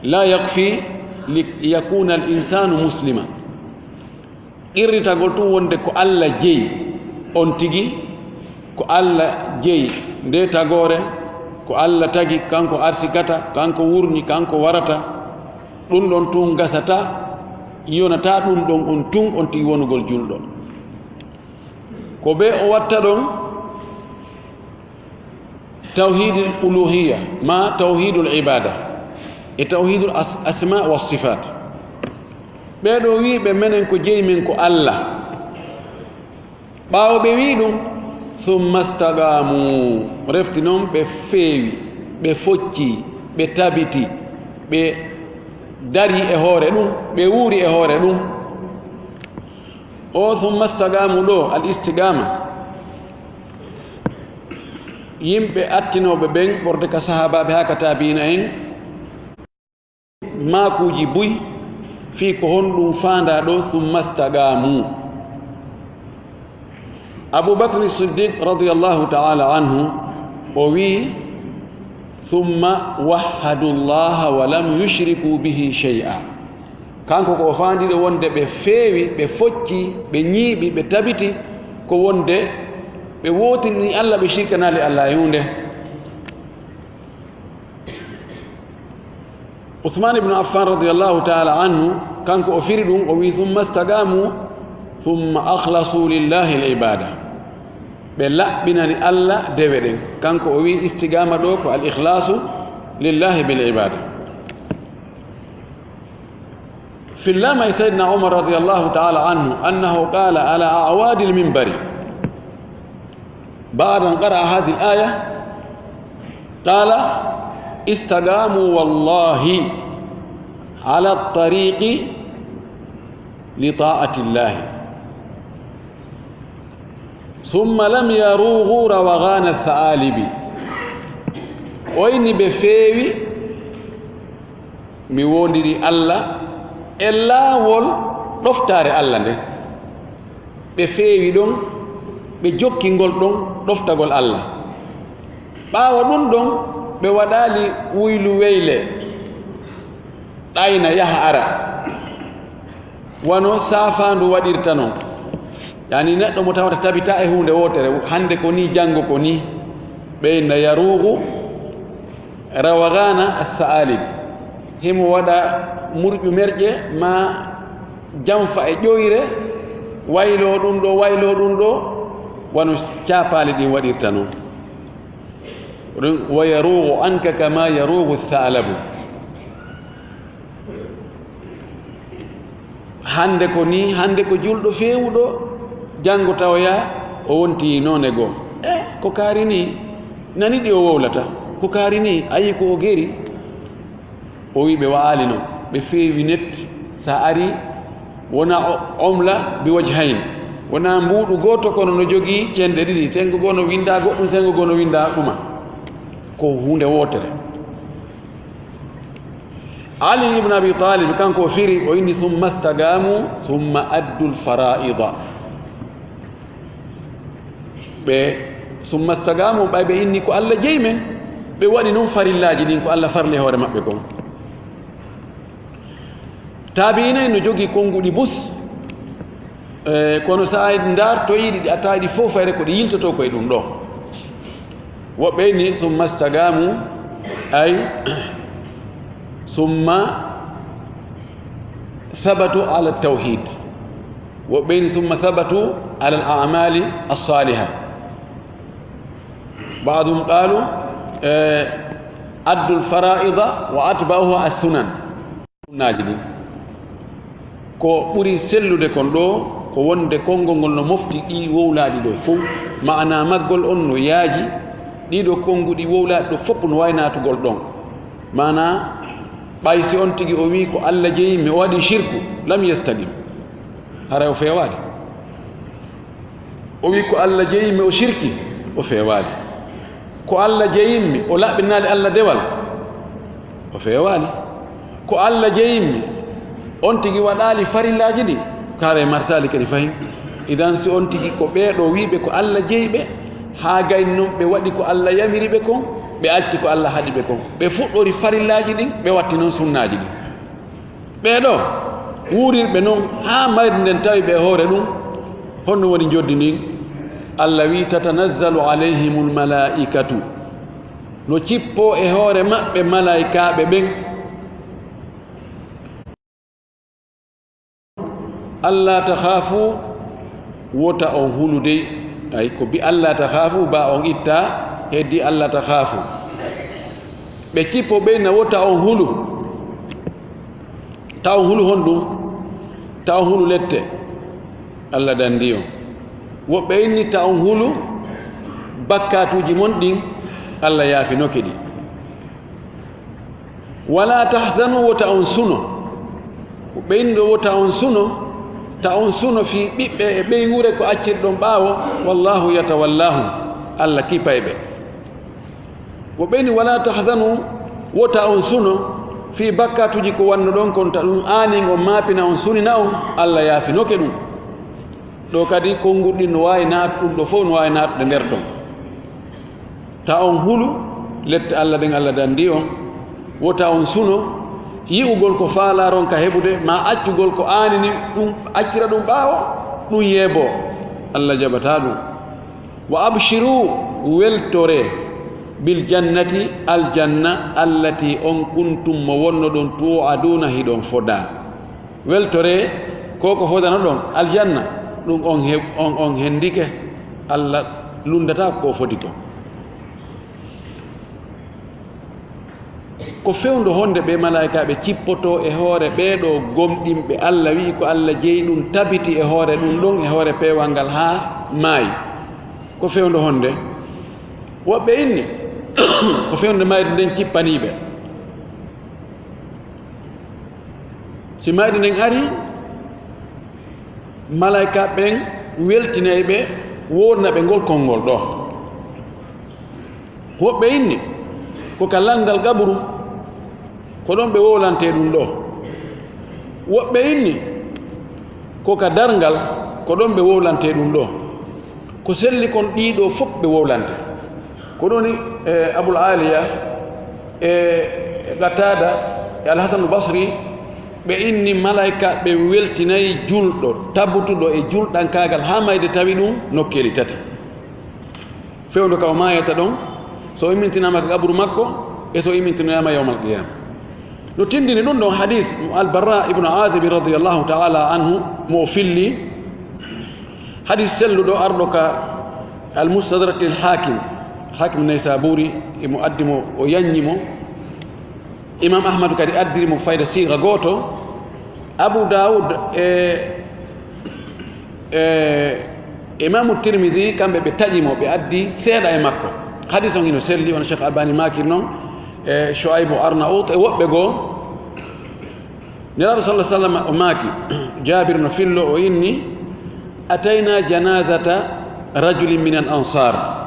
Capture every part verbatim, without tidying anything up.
La yakfi li yakuna al insanu muslima. Qirritagol tun wonde ko Alla jeyi on tigi, ko Alla jeyi nde tagoore, ko Alla tagi, kanko arsikata, kanko wurni, kanko warata, ɗun ɗon tun gasata, yonata ɗun ɗon on tun on tigi wonugol julɗo. Ko ɓe o watta ɗon tawhidul uluhiyya, ma tawhidul ibada, e tawhidul as-, asma wa sifat. Ɓee ɗoo wi'i ɓe menen ko jeyi men ko Alla. Ɓaawo ɓe wi'i ɗun, summa stagamu, refti non ɓe feewi, ɓe focci, ɓe tabiti, ɓe dari e hoore ɗun, ɓe wuuri e hoore ɗun. O summa stagamu ɗoo, al istigama, yimɓe attinooɓe ɓen, ɓorde ka sahaabaaɓe haa ka taabiina en, maakuuji buy fii ko honɗun faandaa ɗoo, summa stagamu. Abu Bakri Siddiq radiyallahu ta'ala anhu, o wi'i, summa wahhadu Allaha wa lam yushriku bihi shay'a. Kanko ko o faandiri wonde ɓe feewi, ɓe focci, ɓe ñiiɓi, ɓe tabiti, ko wonde ɓe wootini Alla, ɓe shirkanaali Alla e huunde. Usman ibn Affan radiyallahu ta'ala anhu, kanko o firi ɗun, o wi'i, summa stagamu, summa akhlasu lillahi al ibada. Ɓe laɓɓinani Alla dewe ɗen. Kanko o wi'i istigama ɗoo ko al ikhlasu lillahi bil ibada. Fillama e Sayyidina Umar radiyallahu ta'ala anhu, annahu qala ala a'wadil minbari, ba'da an qara'a hadhihi al-aya, qala, istagamu wallahi ala at-tariqi li ta'ati Allahi, summa lam yarughu rawaghana ath-tha'alibi. O inni ɓe feewi, mi woondiri Alla e laawol ɗoftaare Alla nden. Ɓe feewi ɗon, ɓe jokki ngol ɗon ɗoftagol Alla. Ɓaawo ɗun ɗon, ɓe waɗaali wuylu weyle, ɗayna yaha ara, wano saafaandu waɗirta non. Yani neɗɗo mo tawata tabita e huunde wootere, hande ko nii, janngo ko nii, ɓe inna yaruugu rawagaana as-sa'aalib. Himo waɗa murƴu merƴe maa janfa e ƴoyre, wayloo ɗun ɗoo, wayloo ɗun ɗoo, wano caapaali ɗin waɗirta non. Ɗun, wa yaruugu anka kama yaruugu as-sa'labu. Hande ko nii, hande ko julɗo feewuɗo, janngo tawoya o wonti noone goo. Eh, ko kaari nii, nani ɗi o wowlata, ko kaari nii, ayi ko o geri. O wi'i ɓe wa'aali non, ɓe feewi net, sa ari, wona o-, omla bi wajhayn, wona mbuuɗu gooto, kono no jogii cenɗe ɗiɗi, senngo goo no winnda goɗɗum, senngo goo no winnda ɗuma. Ko huunde wootere. Ali ibn Abi Talib, kanko o firi, o inni, "Summa stagamu, summa addul fara'ida." Ɓe, "Summa stagamu", ɓay ɓe inni ko Alla jeyi men, ɓe waɗi non farillaaji ɗin ko Alla farli hoore maɓɓe kon. Taabi'ina en no jogii konnguɗi bus, eh, kono sa a ndaartoyi ɗi, a tawi ɗi fof fayre ko ɗi yiltotoo ko e ɗum ɗoo. Woɓɓe ni, "Summa stagamu", ay, "Summa sabatu ala tawhid." Woɓɓe ni, "Summa sabatu ala al a'mali as-saliha." Ba'dhum qalu, eh, "Addul fara'ida wa atba'uha as-sunan." Sunnaaji ɗin. Ko ɓuri sellude kon ɗoo, ko wonde konngol ngol no mofti ɗii wowlaaɗi ɗoo fow. Maanaa maggol on no yaaji, ɗii ɗoo konnguɗi wowlaaɗi ɗoo fof no waawi naatugol ɗon. Maanaa, ɓay si on tigi o wi'i ko Alla jeyimmi, o waɗi shirku, lam yastagim. Haray o feewaali. O wi'i ko Alla jeyimmi, o shirki, o feewaali. Ko Alla jeyimmi, o laɓɓinaali Alla dewal, o feewaali. Ko Alla jeyimmi, on tigi waɗaali farillaaji ɗi, kare marsaali kadi fahin. Idan, si on tigi ko ɓee ɗoo wi'ɓe ko Alla jeyi ɓe, haa gay non ɓe waɗi ko Alla yamiri ɓe kon, Ɓe acci ko Allah haɗi ɓe kon. Ɓe fuɗɗori farillaaji ɗin, ɓe watti non sunnaaji ɗin. Ɓee ɗoo, wuurirɓe non haa mayde nden tawi ɓe e hoore ɗum, honno woni njoddi ndin? Allah wi'i, "Tatanazzalu alayhimul malaa'ikatu." No cippoo e hoore maɓɓe malaa'ikaaɓe ɓen. "Alla takhaafu", wota on hulu dey. Ay, ko bi "Alla takhaafu", ba on itta, heddi "Alla takhaafu". Ɓe cippo ɓeyna, "Wota on hulu". Ta on hulu honɗum? Ta on hulu lette. Alla dandi on. Woɓɓe inni, "Ta on hulu bakkaatuuji mon ɗin, Alla yaafinoke ɗi." "Wala tahzanu", wota on suno. Ɓe inni ɗo, "Wota on suno", ta on suno fii ɓiɓɓe e ɓeynguure ko accirɗon ɓaawo, "wallahu yatawallahum", Alla kipay ɓe. Wo ɓe inni, "Wala tahzanu", wota on suno fii bakkaatuuji ko wannoɗon kon, ta ɗum aanin on maapina, on sunina on, Alla yaafinoke ɗum. Ɗo kadi, konguɗi ɗin no waawi naat-, ɗum ɗo fof no waawi naatude nder ton. Ta on hulu lette Alla ɗen Alla dandi on, wota on suno yi'ugol ko faalaa ronka heɓude, maa accugol ko aanini ɗum, accira ɗum ɓaawo, ɗum yeeboo. Alla jaɓataa ɗum. "Wa abshiru", weltoree, "bil jannati", aljanna, "allati", on kuntum, mo wonnoɗon, "tu'aduna", hiɗon fodaa. Weltoree, ko ko fodanoɗon, aljanna, ɗum on he-, on, on hendike, Alla lunndataa ko fodi kon. Ko fewndo honde ɓee malaa'ikaaɓe cippotoo e hoore ɓee ɗoo gomɗinɓe Alla, wi'i ko Alla jeyi ɗum, tabiti e hoore ɗum ɗon, e hoore peewal ngal haa maayi? Ko fewndo honde? Woɓɓe inni, ko fewndo mayde nden cippanii ɓe. Si mayde nden ari, malaa'ikaaɓe ɓen weltinay ɓe, wowlana ɓe ngol konngol ɗoo. Woɓɓe inni, ko ka lanndal qabru, ko ɗon ɓe wowlantee ɗum ɗoo. Woɓɓe inni, ko ka darngal, ko ɗon ɓe wowlantee ɗum ɗoo. Ko selli kon, ɗii ɗoo fof ɓe wowlante. Ko ɗum woni, eh, Abul Aliya, e Qatada, e Al Hasanul Basri, ɓe inni malaa'ika ɓe weltinay julɗo, tabutuɗo e julɗankaagal haa mayde tawi ɗum nokkeeli tati. Fewndo ka o maayata ɗon, so o immintinaama ka qabru makko, e so o immintinoyaama yawmal qiyaama. No tindini ɗum ɗon hadiis mo Al-Bara ibnu Aazib radiyallahu ta'ala anhu mo o filli, hadiis selluɗo arɗo ka Al-Mustadrak lil Haakim, Haakim Naysaburi, emo addi mo, o yanñi mo. Imam Ahmadu kadi addiri mo fayda siiga gooto. Abu Daawud e, e Imaamu Tirmidi, kamɓe ɓe taƴi mo, ɓe addi seeɗa e makko. Hadiis on hino selli, wano Cheikh Albani maakiri non, e Shuaybu Arnaut e woɓɓe goo. Nelaaɗo sallallahu alaihi wasallam o maaki, Jaabir no fillo, o inni, "Atayna janazata rajulin min al ansar."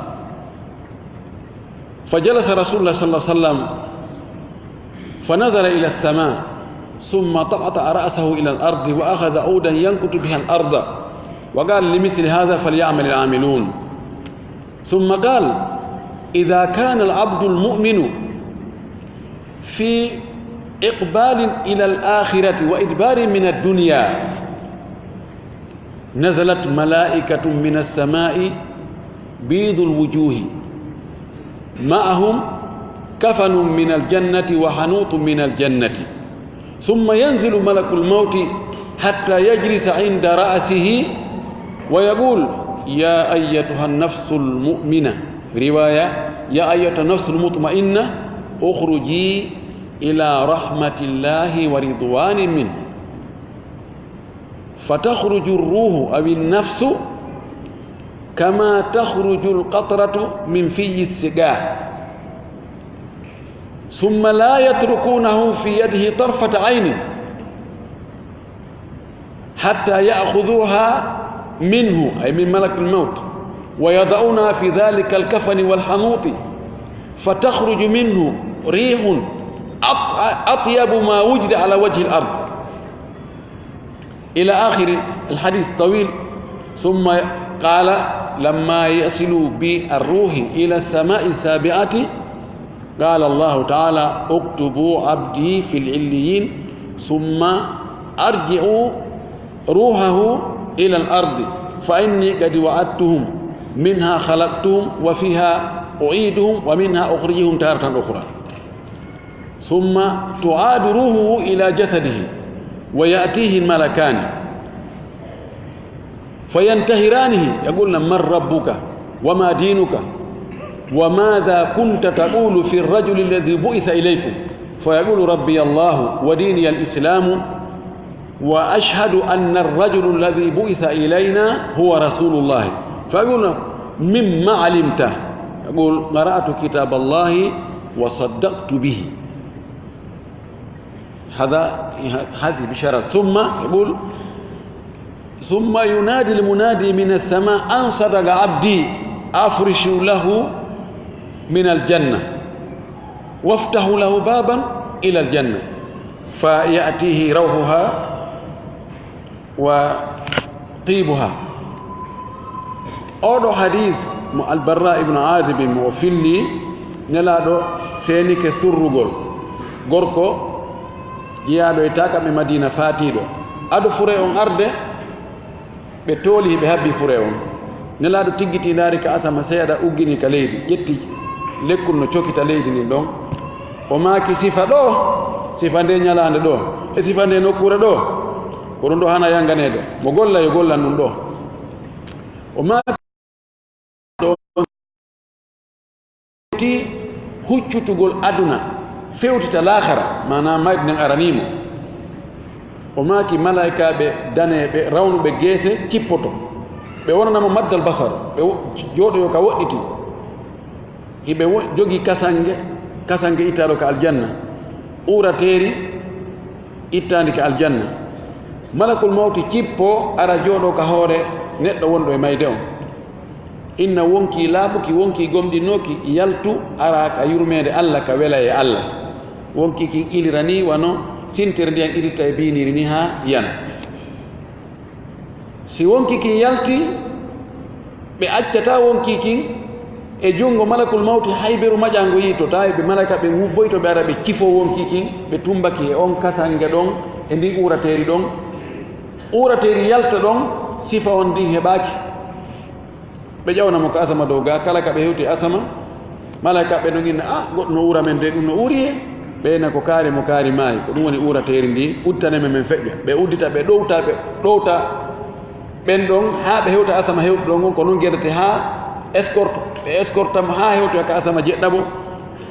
فجلس رسول الله صلى الله عليه وسلم فنظر إلى السماء ثم طأطأ رأسه إلى الأرض وأخذ عودا ينكت بها الأرض وقال: "لمثل هذا فليعمل العاملون." ثم قال: "إذا كان العبد المؤمن في إقبال إلى الآخرة وإدبار من الدنيا، نزلت ملائكة من السماء بيض الوجوه، معهم كفن من الجنة وحنوط من الجنة، ثم ينزل ملك الموت حتى يجلس عند رأسه ويقول: يا أيتها النفس المؤمنة"، رواية: "يا أيتها النفس المطمئنة، اخرجي إلى رحمة الله ورضوان منه". فتخرج الروح أو النفس كما تخرج القطرة من في السقاء، ثم لا يتركونه في يده طرفة عين حتى يأخذوها منه، أي من ملك الموت، ويضعونها في ذلك الكفن والحنوط، فتخرج منه ريح أط-، أطيب ما وجد على وجه الأرض. إلى آخر الحديث طويل. ثم قال: لما يصل بالروح إلى السماء السابعة، قال الله تعالى: اكتبوا عبدي في العليين، ثم أرجعوا روحه إلى الأرض، فإني قد وعدتهم، منها خلقتهم وفيها أعيدهم ومنها أخرجهم تارة أخرى. ثم تعاد روحه إلى جسده، ويأتيه الملكان فينتهرانه، يقولن: من ربك؟ وما دينك؟ وماذا كنت تقول في الرجل الذي بعث إليكم؟ فيقول: ربي الله وديني الإسلام، وأشهد أن الرجل الذي بعث إلينا هو رسول الله. فيقول: مما علمت؟ يقول: قرأت كتاب الله وصدقت به. هذا، هذه بشارة. ثم يقول: ثم ينادي المنادي من السماء: أن صدق عبدي، أفرشوا له من الجنة، وافتحوا له بابا إلى الجنة، فيأتيه روحها وطيبها. Oɗo hadis mo Albarra ibn Azib mo o filli, Nelaaɗo seenike surrugol gorko jeyaaɗo e taakaɓe Madina faatiiɗo. Ado fure on arde, ɓe tooli, hiɓe habbi fure on. Nelaaɗo tiggiti, ndaari ka asama seeɗa, uggini ka leydi, ƴetti lekkol no cokita leydi ndin ɗon. O maaki: "Sifa ɗo, sifa nde ñalaande ɗo, e sifa nde nokkuure ɗo, ko ɗum ɗo hana yanganeede. Mo golla yo gollan ɗum ɗo." O maaki: "Ɗo ti huccutugol aduna, fewtita laakara, maanaa mayde nden aranii mo." O maaki: "Malaykaaɓe daneeɓe rawnuɓe geese cippoto, ɓe wonana mo maddal basar, ɓe wo-, jooɗoyo ka woɗɗiti. Hiɓe wo-, jogii kasange, kasange ittaaɗo ka aljanna, uurateeri ittaandi ka aljanna. Malakul mawti cippo, ara jooɗoo ka hoore neɗɗo wonɗo e mayde on. Inna wonkii laaɓuki, wonkii gomɗinooki, yaltu, ara ka yurmeende Alla, ka welayee Alla." Wonkii kin ilira nii wano sintere ndiyan ilirta e biiniiri nii haa yana. Si wonkii kin yalti, ɓe accataa wonkii kin e junngo malakul mawti, hayberu maƴango yiitotaa. Ɓe malaykaaɓe wubboyto, ɓe ara ɓe cifoo wonkii kin, ɓe tumbaki e on kasange ɗon, e ndin uurateeri ɗon. Uurateeri yalta ɗon, sifa on ndin heɓaaki. Ɓe ƴawna mo ka asama dow ga, kala ka ɓe hewti e asama, malaykaaɓe ɗon inna: "Ah, goɗɗo no uura men de, ɗum no uuri he." Ɓe inna: "Ko kaari mo kaari maayi, ko ɗum woni uurateeri ndi, udditane men, men feƴƴa." Ɓe uddita, ɓe ɗowta, ɓe ɗowta ɓen ɗon, haa ɓe hewta asama hewtuɗo ngon, ko non gedete haa escorte, ɓe escorta mo haa hewtoya ka asama jeɗɗaɓo.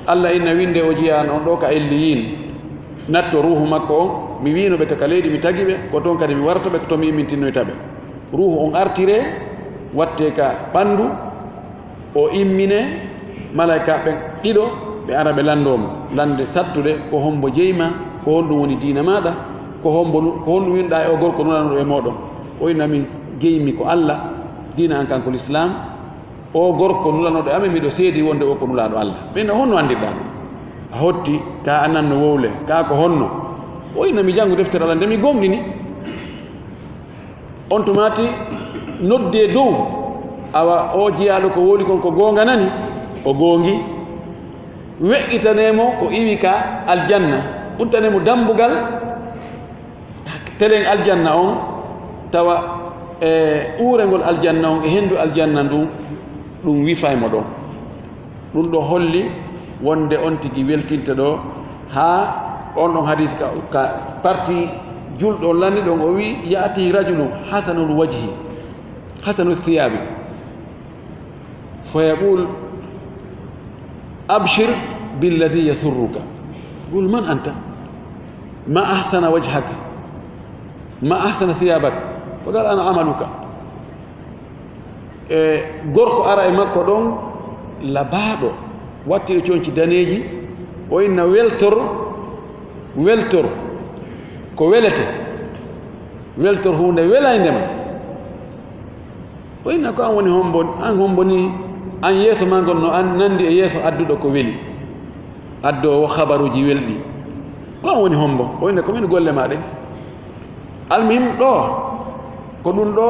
Alla inna: "Winde o jeyaano on ɗo ka Illiyin, natto ruuhu makko on, mi wiino ɓe ka, ka leydi mi tagi ɓe, ko ton kadi mi warata ɓe, ko ton mi immintinnoyta ɓe." Ruuhu on artiree, wattee ka ɓanndu, o imminee, malaykaaɓe ɓen ɗiɗo, ɓe ara ɓe lanndoo mo lannde sattude: "Ko hombo jeyi maa? Ko honɗum woni diina maaɗa? Ko hombo nu-, ko honɗum winɗaa e o gorko nulaanooɗo e mooɗon?" O inna: "Min jeyi mi ko Alla, diina an kan ko Lislaam. O gorko nulaanooɗo e amen, miɗo seedi wonde o ko nulaaɗo Alla." Ɓe inna: "Honno anndirɗaa ɗum? A hotti, ka a nanno wowle, ka ko honno?" O inna: "Mi janngu deftere Alla nde, mi gomɗini." On tumaati noddee dow, awa o jeyaaɗo ko wowli kon ko goonga nani, o goongi. Weƴƴitanee mo ko iwi ka aljanna, uddanee mo dambugal telen aljanna on, tawa e uurengol aljanna on e henndu aljanna ndun, ɗum wifay mo ɗon. Ɗum ɗo holli wonde on tigi weltinte ɗo, haa on ɗon hadis ka, ka parti julɗo on lanni ɗon, o wi: "Ya'ti rajulu hasanul wajhi, hasanul thiyabi, fa yaqul: Abshir billadi yasurruka." Qul: "Man anta? Ma ahsana wajhaka, ma ahsana thiyabaka." Fa qala: "Ana amaluka." E gorko ara e makko ɗon, labaaɗo, wattiɗo conci daneeji, o inna: "Weltor, weltor ko welete, weltor huunde welaynde ma." O inna: "Ko an woni hombo, an hombo ni, an yeeso ma ngon no an nandi e yeeso adduɗo ko weli, addoowo habaruuji welɗi. Ko an woni hombo?" O inna: "Ko min golle ma ɗen." Almuhim ɗo, ko ɗum ɗo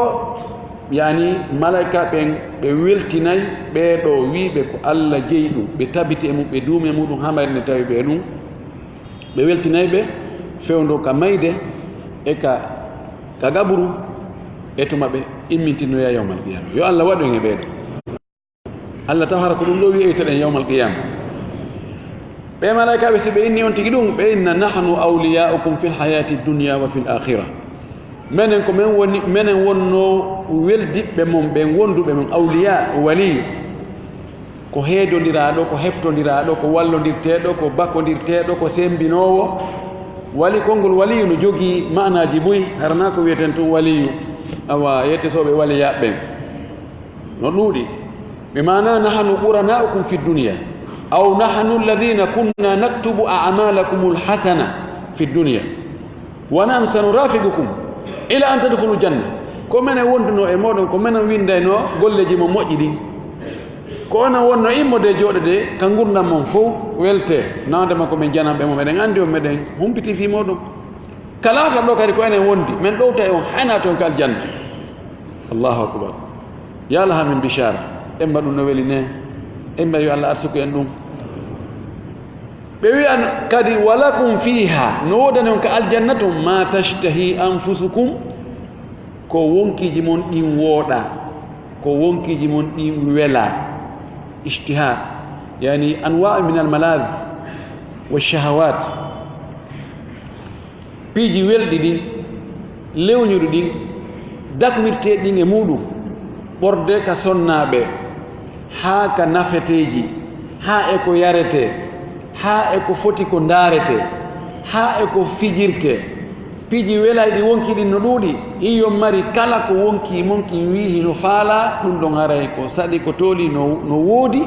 Yaani, malaika ɓen, ɓe weltinay ɓee ɗoo wiiɓe ko Alla jeyi ɗum, ɓe tabiti e mum, ɓe duumi e muɗum, haa mbayri nde tawi ɓe ɗum, ɓe weltinay ɓe fewndo ka mayde e ka, ka gaburu, e tuma ɓe immintinoya yawmal qiyama. Yo Alla waɗu en e ɓee ɗoo. Alla taw hara ko ɗum ɗoo wi'eytoɗen yawmal qiyama. Ɓee malaikaaɓe, si ɓe inni on tigi ɗum, ɓe inna: "Nahnu awliya'ukum fil hayati dunya wa fil akhirah." Menen ko men woni, menen wonnoo weldiɓɓe mon ɓen, wonduɓe mon, awliya, waliyu. Ko heedondiraaɗo, ko heftondiraaɗo, ko wallondirteeɗo, ko bakondirteeɗo, ko sembinoowo. Wali, konngol waliyu no jogii maanaaji buy, hara naa ko wi'eten tun waliyu. Awa, yettesooɓe waliyaaɓe ɓen no ɗuuɗi. Ɓe maana: "Nahnu qurana'ukum fi dunya, aw nahnu alladhina kunna naktubu a'malakumul hasana fi dunya, wa nahnu sanurafiqukum ila an tadkhulul janna." Ko menen wondunoo e mooɗon, ko menen windaynoo golleeji mon moƴƴi ɗin. Ko onon wonnoo immode jooɗode ka ngurndan mon fow, welte, nawande ma ko men jananɓe mo, meɗen anndi on, meɗen humpiti fii mooɗon. Ka laatal ɗoo kadi ko enen wondi, men ɗowtay on, haynaa ton ka aljanna. Allahu akbar. Ya Alla, haa min bishara. Emma ɗum no weli ne. Emma yo Alla arsuku en ɗum. Ɓe wi'an kadi: "Wa lakum fiha", no woodani on ka aljanna ton, "ma tashtahi anfusukum", ko wonkiiji mon ɗin wooɗa, ko wonkiiji mon ɗin wela. Ishtiha, yani anwa min al maladh wa shahawat. Piiji welɗi ɗin, lewñuɗi ɗin, dakmirteeɗi ɗin e muuɗum, ɓorde ka sonnaaɓe, haa ka nafeteeji, haa e ko yaretee, haa e ko foti ko ndaaretee, haa e ko fijirtee. Piiji welayɗi wonkii ɗin no ɗuuɗi, iyo mari kala ko wonkii mon kin wii hino faalaa, ɗum ɗon haray ko saɗi, ko tooli, no, no woodi,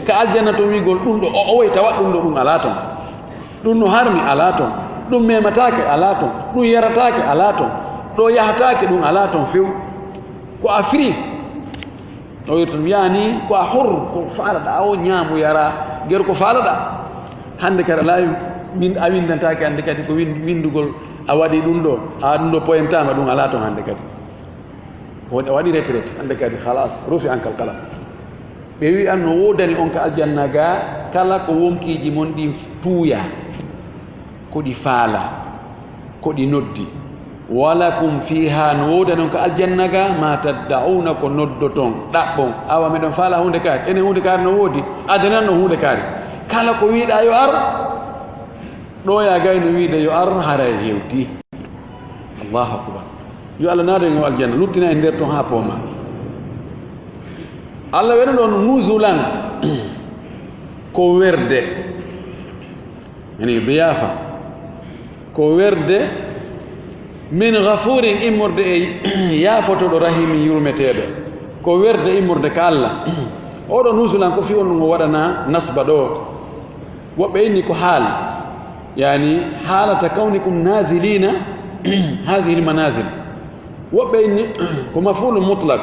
ka aljanna ton wiigol ɗum ɗo, o, o woy tawa ɗum ɗo ɗum alaa ton. Ɗum no harmi alaa ton, ɗum memataake alaa ton, ɗum yarataake alaa ton, ɗo yahataake ɗum alaa ton few. Ko a free. O wi'ata ɗum, yaani, ko a hor, ko faalaɗaa o ñaamu yara, ger ko faalaɗaa. Hannde kadi alaa win-, a winndantaake hannde kadi ko win-, winndugol a waɗi ɗum ɗo, a ɗum ɗo poyentaama ɗum alaa ton hannde kadi. Woni a waɗi retraite, hannde kadi halas, rufi ankal kala. Ɓe wi'an no woodani on ka aljanna ga, kala ko wonkiiji mon ɗin tuuya, ko ɗi faala, ko ɗi noddi. Walakum fiha, no woodani on ka aljanna ga, ma tadda'una, ko noddoton, ɗaɓɓon. Awa meɗon faala huunde kaari, enen huunde kaari no woodi, adanan no huunde kaari. Kala ko wi'ɗaa yo ar, ɗo ya gayno wi'de yo ar, haray hewti. Allahu akbar. Yo Allah naado en o aljanna, luttina en nder ton haa pooma. Allah weno ɗon nuzulan, ko werde. Yani diyafa, ko werde min ghafurin, immorde e yaafotoɗo, rahimin, yurmeteeɗo. Ko werde immorde ka Allah. Oɗo nuzulan ko fi on ɗum o waɗana nasba ɗo. Woɓɓe inni ko haal, yani halata kawnikum nazilina hadhihi almanazil. Woɓɓe inni ko maf'ulun mutlaq.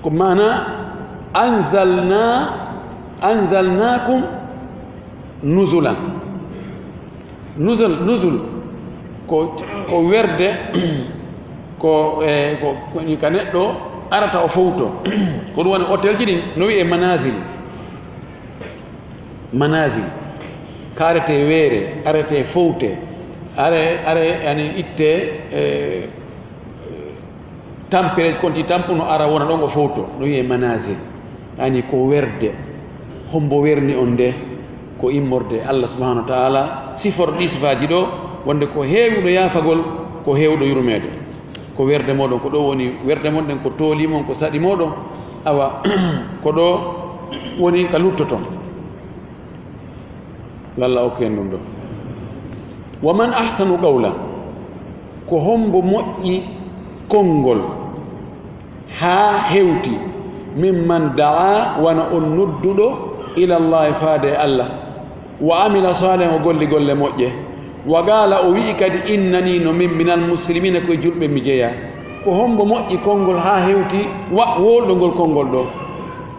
Ko maana anzalna, anzalnakum nuzulan. Nuzul, nuzul ko, ko werde, ko, e, ko, ko ni ka neɗɗo arata o fowto. Ko ɗum woni hôtel ji ɗin no wi'e manazil. Manazil. Ka arete weere, arete fowte, are, are, yani itte, e, tampere, konti tampuno ara wona ɗon o fowto, no wi'e manazil. Yani ko werde. Hombo werni on nde? Ko immorde Allah subhanahu wa ta'ala, sifor ɗi sifaaji ɗo, wonde ko heewuɗo yaafagol, ko heewuɗo yurmeede. Ko werde moɗon, ko ɗo woni werde mon ɗen, ko tooli mon, ko saɗi moɗon, awa, ko ɗo woni ka luttoton. Yo Allah okku en ɗum ɗo. Wa man ahsanu qawlan, ko hombo moƴƴi konngol haa hewti, mimman da'a, wano on nodduɗo, ila Allahi, faade e Allah, wa amila salihan, o golli golle moƴƴe, wa qala, o wi'i kadi, innani, no min, minal muslimina, koye julɓe mi jeyaa. Ko hombo moƴƴi konngol haa hewti wa woolɗo ngol konngol ɗo?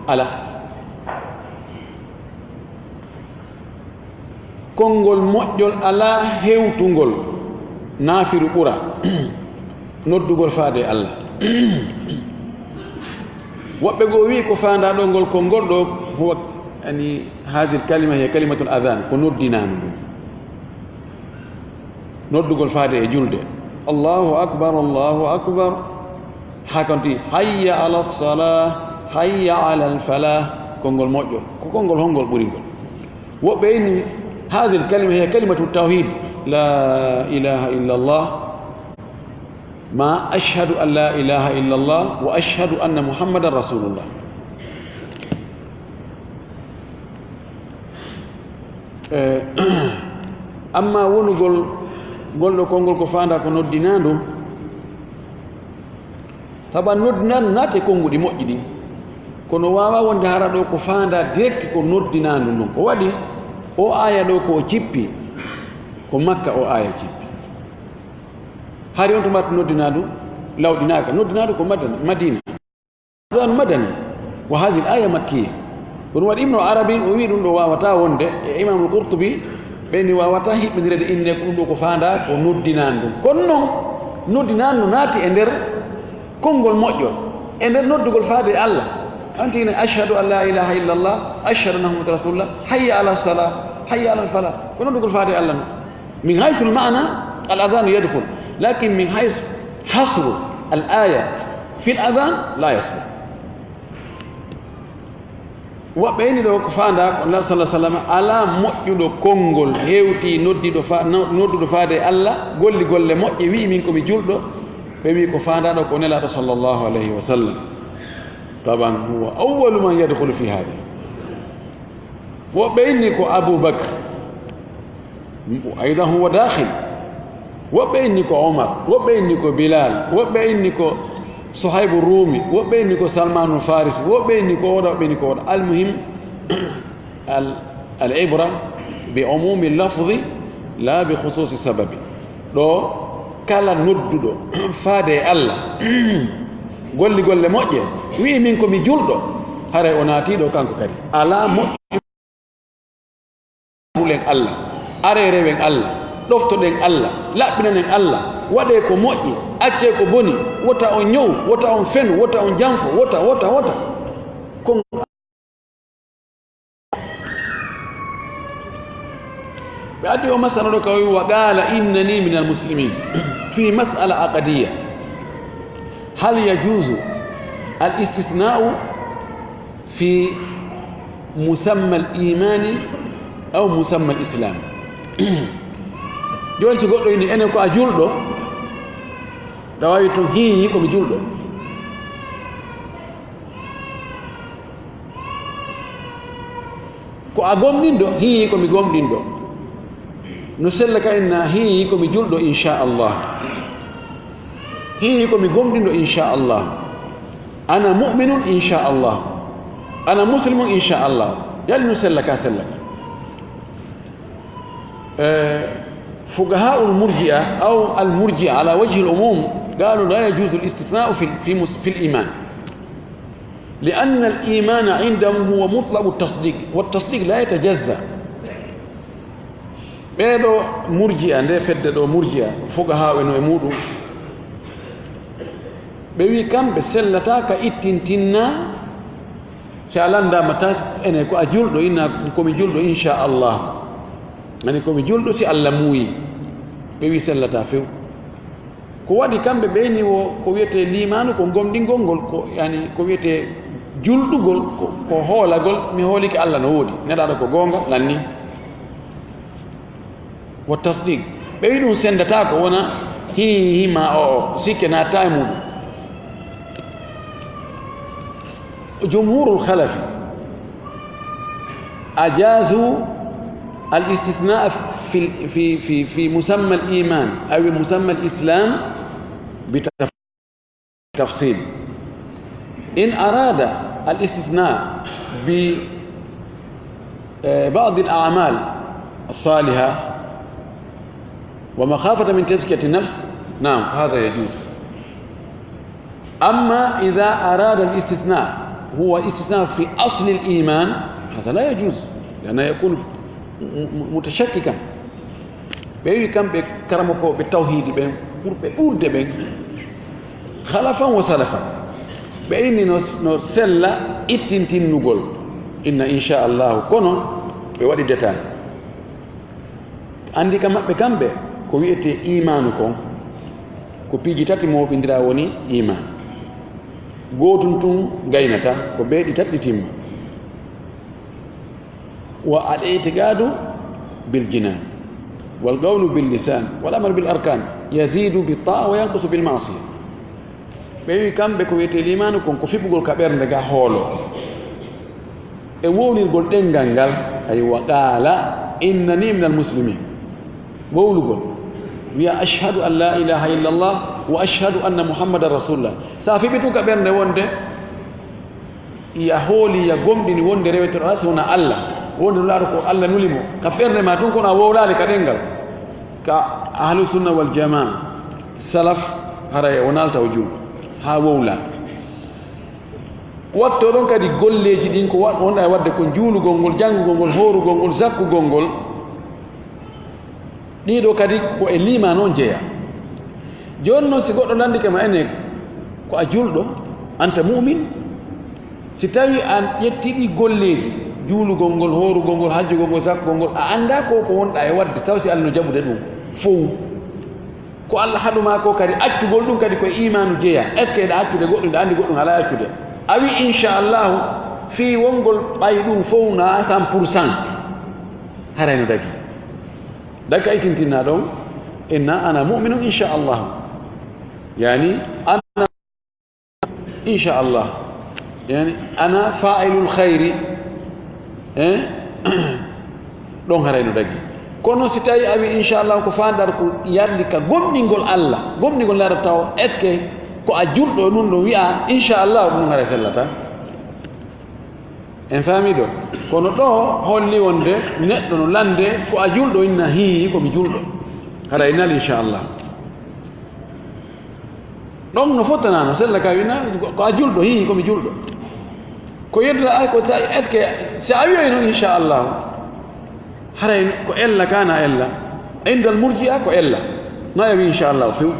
Ala. Konngol moƴƴol alaa hewtungol, naafiru ɓura, noddugol faade e Allah. Woɓɓe goo wi'i ko faandaa ɗo ngol, ko ngol ɗo, huwa, yani, hadhihi l-kalima hiya kalimatul adhan, ko noddinaandu ndun. Noddugol faade e julde. Allahu akbar, Allahu akbar. Haa kanti, hayya ala salah, hayya ala al falah. Konngol moƴƴo. Ko konngol honngol ɓuri ngol? Woɓɓe inni, hadhihi l-kalima hiya kalimatu tawhid. La ilaha illa Allah. Ma ashhadu an la ilaha illa Allah wa ashhadu anna Muhammadan rasulullah. Eh, amma wonugol ngol ɗo konngol ko faandaa ko noddinaandu, tawa noddinaandu naati e konnguɗi moƴƴi ɗin, kono waawaa wonde hara ɗo ko faandaa direct ko noddinaandu ndun. Ko waɗi o aaya ɗo ko o jippi, ko Makka o aaya jippi. Hari on tuma noddinaandu lawɗinaaka. Noddinaandu ko Madan-, Madina. Adhan madani, wa hadhihi al-aya makkiyya. Ko ɗum waɗi Ibnu Arabi o wi'i ɗum ɗo waawataa wonde, e Imam al-Qurtubi, ɓe ni waawataa hiɓɓindireede innde ko ɗum ɗo ko faandaa ko noddinaandu ndun. Kono non, noddinaandu no naati e nder konngol moƴƴol, e nder noddugol faade e Allah. An tigi ne, ashhadu an la ilaha illa Allah, ashhadu anna Muhammadan rasulullah, hayya ala salah, hayya ala falah. Ko noddugol faade e Allah non. Min haythu al-ma'na, al-adhanu yadkhul, lakin min haythu hasru al-aya fi al-adhan la yasluh. Woɓɓe ini ɗo ko faandaa ko Annabi sallallahu alaihi wasallam alaa moƴƴuɗo konngol hewti noddiɗo fa-, no-, nodduɗo faade e Allah, golli golle moƴƴe, wi'i, "Min ko mi julɗo." Ɓe wi'i ko faandaa ɗo ko Nelaaɗo sallallahu alaihi wasallam. Taban huwa awwalu man yadkhulu fi hadha. Woɓɓe inni ko Abu Bakr, aydan huwa dakhil. Woɓɓe inni ko Omar, woɓɓe inni ko Bilal, woɓɓe inni ko Suhaybu Rumi, woɓɓe inni ko Salmanu Farisi, woɓɓe inni ko oɗo, woɓɓe inni ko oɗo. Almuhim, al-, al-ibra bi umumi lafzi la bi khususi sababi. Ɗo kala nodduɗo faade e Allah, golli golle moƴƴe, wi'i, "Min ko mi julɗo," haray o naati ɗo kanko kadi. Alaa moƴƴuɗo. Mulen Allah, aree rewen Allah, ɗoftoɗen Allah, laɓɓinanen Allah, waɗee ko moƴƴi, accee ko boni, wota on ñow, wota on fenu, wota on janfo, wota, wota, wota. Kon-, ɓe addi o masala ɗo ka o wi, "Wa qala innani min al-muslimin." Fi mas'ala aqdiyya. Hal yajuzu al-istithna'u fi musamma al-imani aw musamma al-islam? Jooni, si goɗɗo ini, "Enen ko a julɗo," ɗa waawi tun, "Hii, ko mi julɗo." Ko a gomɗinɗo? "Hii, ko mi gomɗinɗo." No sella ka inna, "Hii, ko mi julɗo, inchallah. Hii, ko mi gomɗinɗo, inchallah. Ana mu'minun, inchallah. Ana muslimun, inchallah." Yalla no sella ka, sella ka. Eh, fuqaha'ul murji'a aw al murji'a ala wajhi al umum qalu la yajuzu al istithna'u fi, fi mus-, fi al iman. Li anna al imana indahum huwa mutlaqu tasdiq, wa tasdiq la yatajazza. Ɓeeɗo murji'a, nde fedde ɗo murji'a, fuqaha'u en o e muɗum, ɓe wi kamɓe sellataa ka ittintinna, si a lanndaama tas, ene ko a julɗo, inna ko mi julɗo, inchallah. Ani ko mi julɗo si Allah muuyi. Ɓe wi sellataa few. Ko waɗi kamɓe ɓe ni wo ko wiyetee liimaanu, ko gomɗingol ngol, ko, yani, ko wiyetee julɗugol, ko, ko hoolagol, mi hoolike Allah no woodi. Nelaaɗo ko goonga, lanni. Wa tasdiq. Ɓe wi ɗum sendataako, wona hii, hii ma o, o, sikke naatataa e muɗum. Jumhurul khalafi ajazu al istithna fi, fi, fi, fi musamma al iman aw musamma al islam bi tafsil. In arada al istithna bi, eh, ba'd al a'mal as saliha wa makhafata min tazkiyati nafs, na'am, fa hadha yajuz. أما إذا أراد الاستثناء هو استثناء في أصل الإيمان، هذا لا يجوز، لأنه يكون م-، م-، متشككا. Ɓe wi kamɓe karamokooɓe tawhiidi ɓen, ɓurɓe ɗuuɗde ɓen, Khalafan wa salafan. Ɓe inni no, no sella ittintinnugol. Inna inchallahu, kono ɓe waɗi détail. Anndi ka maɓɓe kamɓe, ko wi'etee iimaanu kon, ko piiji tati mooɓindira woni iimaan. Gootun tun gaynata, ko beeɗi tati ɗi timma. Wa al-i'tiqadu bil jinan, wal qawlu bil lisan, wal amalu bil arkan, yazidu bit ta'a wa yanqusu bil ma'siya. Ɓe wi kamɓe ko wiyetee liimaanu kon ko fiɓugol ka ɓernde ga hoolo, e wownirgol ɗenngal ngal, ay wa qala innani minal muslimin. Wowlugol, wiya ashhadu an la ilaha illallah wa ashhadu anna muhammadan rasulullah. Sa fiɓi tun ka ɓernde wonde ya hooli, ya gomɗini wonde reweteɗo alaa si wonaa Allah, wonde nulaaɗo ko Allah nuli mo, ka ɓernde ma tun, kono a wowlaali ka ɗenngal. Ka ahlu sunna wal jamaa, salaf, haray o naalta o juul haa wowla. Watto ɗon kadi golleeji ɗin ko wa-, wonɗa e waɗde kon, juulugol ngol, janngugol ngol, hoorugol ngol, zakkugol ngol. Ɗii ɗoo kadi ko e liimaan on jeyaa. Jooni non, si goɗɗo lanndike ma, enen ko a julɗo, anta mu'min, si tawii a ƴettii ɗii golleeji, juulugol ngol, hoorugol ngol, hajjugol ngol, zakkugol ngol, a anndaa ko ko wonɗaa e waɗde, taw si Allah no jaɓude ɗum fow. Ko Allah haɗu maa ko kadi, accugol ɗum kadi ko e iimaanu jeyaa. Est-ce que eɗa accude goɗɗum, eɗa anndi goɗɗum alaa accude? A wii, inchallahu, fii wongol ɓay ɗum fow na cent pour cent, haray no dagi. Daka itintinna ɗon, inna ana mu'minun, inchallah. Yani, ana, inchallah. Yani, ana fa'ilul khayri. Eh? Ɗon haray no dagi. Kono si tawi a wi, inchallah, ko faandar ko yarli ka gomɗingol Allah, gomɗingol laara taw, est-ce que ko a julɗo e ɗum ɗo wi'a, inchallah, ɗum haray sellata? En faami ɗo? Kono ɗo holli wonde neɗɗo no lande ko a julɗo, inna hii ko mi julɗo. Haray nal, inchallah. Ɗon no fottanano, sella ka wina, ko a julɗo, hii ko mi julɗo. Ko yedduɗa ay ko sa, est-ce que si a wiyoy noon, inchallah, haray ko ella kana ella. Indal murji'a ko ella. Na yawi inchallah few.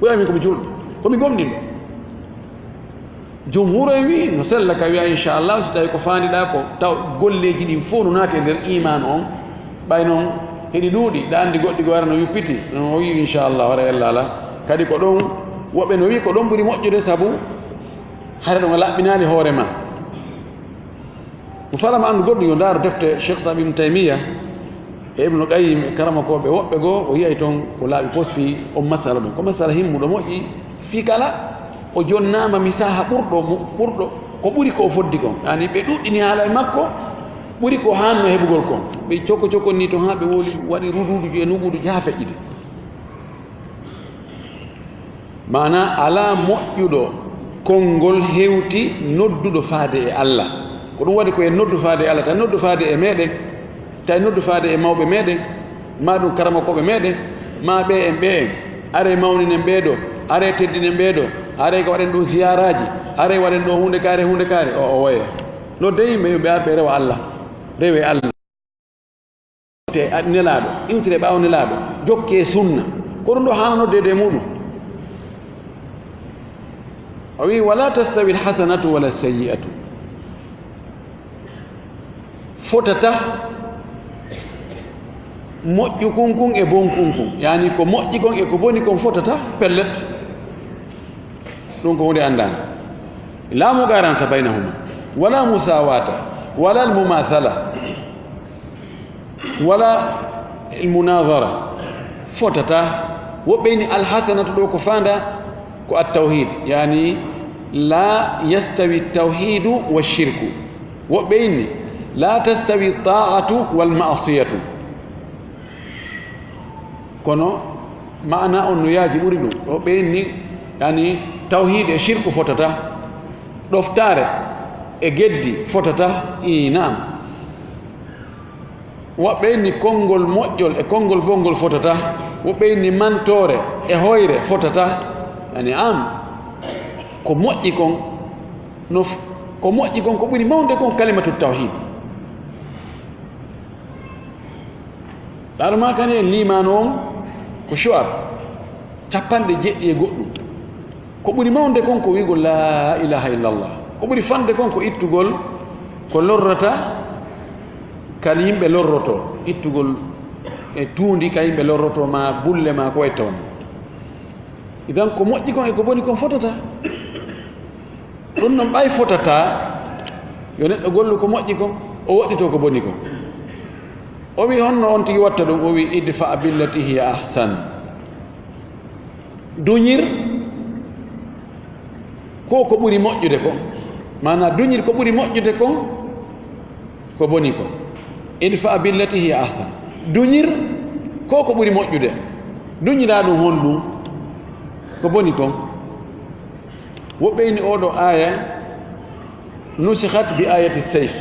Ko yawi ko mi julɗo. Ko mi gomɗinɗo. Jumhur en wi no sella ka wiya, inchallah, si tawi ko faandiɗa ko taw golleeji ɗin fof no naati e nder iman on. Ɓay noon heɗi ɗuuɗi, ɗa anndi goɗɗi ko wara no yuppiti, no o wi, inchallah, hara ella ala. Kadi ko ɗon, woɓɓe no wi ko ɗon ɓuri moƴƴude, sabu hara ɗum a laɓɓinaali hoore ma. Mo farama anndu goɗɗum, yo ndaaru defte Cheikh Islam Ibn Taymiya e Ibnu Qayyim e karamakooɓe woɓɓe goo, o yiyay toon ko laaɓi pos fii on masala ɗum. Ko masala himmuɗo moƴƴi fii kala o jonnaama misaaha ɓurɗo mo, ɓurɗo ko ɓuri ko o foddi kon. Yani ɓe ɗuɗɗini haala e makko, ɓuri ko haanno heɓugol kon. Ɓe cokko cokko ni toon haa ɓe woli, waɗi ruduuduji e nuguuduji haa feƴƴiti. Maanaa, alaa moƴƴuɗo konngol hewti nodduɗo faade e Allah. Ko ɗum waɗi ko en noddu faade e Allah, tawi noddu faade e meɗen, tawi noddu faade e mawɓe meɗen, maa ɗum karamokooɓe meɗen, maa ɓee en, ɓee en. Aree mawninen ɓee ɗo, aree teddinen ɓee ɗo, aree ko waɗen ɗum ziyaaraaji, aree waɗen ɗo huunde kaare, huunde kaare, o, o woye. Nodde yimɓe, yo ɓe ar ɓe rewa Allah, rewe Allah. Iwtire nelaaɗo, iwtire ɓaawo nelaaɗo, jokkee sunna. Ko ɗum ɗo haana noddeede e muɗum. O wi, "Wala tastawi alhasanatu wala sayyi'atu." Fotata moƴƴu kun kun e bon kun kun. Yani ko moƴƴi kon e ko boni kon fotata pellet. Ɗum ko huunde anndaande. La muqaranata baynahuma, wala musawata, wala almumathala, wala almunadhara. Fotata. Woɓɓe ni alhasanatu ɗo ko faanda ko attawhid, yani la yastawi tawhidu wa shirku. Woɓɓe inni la tastawi ta'atu wal ma'siyatu. Kono maana on no yaaji ɓuri ɗum. Woɓɓe inni, yani, tawhiid e shirku fotata, ɗoftaare e geddi fotata, ii, naam. Woɓɓe inni konngol moƴƴol e konngol bonngol fotata, woɓɓe inni mantoore e hoyre fotata, yani, am, ko moƴƴi kon, no f-, ko moƴƴi kon, ko ɓuri mawnde kon kalimatu tawhiid. Ɗaɗo ma kadi en liimaano on ko shu'ab capanɗe jeɗɗi e goɗɗum. Ko ɓuri mawnde kon ko wi'gol laa ilaaha illallah. Ko ɓuri fanɗude kon ko ittugol ko lorrata, kan yimɓe lorroto, ittugol e tuundi ka yimɓe lorroto, ma bulle, ma ko wayi ton. Idan ko moƴƴi kon e ko boni kon fotata. Ɗum non ɓay fotata, yo neɗɗo gollu ko moƴƴi kon, o woɗɗito ko boni kon. O wi honno on tigi watta ɗum? O wi idfa billati hiya ahsan. Duñir ko ko ɓuri moƴƴude kon. Maanaa duñir ko ɓuri moƴƴude kon, ko boni kon. Idfa billati hiya ahsan. Duñir ko ko ɓuri moƴƴude. Duñiraa ɗum honɗum? Ko boni kon. Woɓɓe inni oo ɗoo aaya nusihat bi ayati sayf.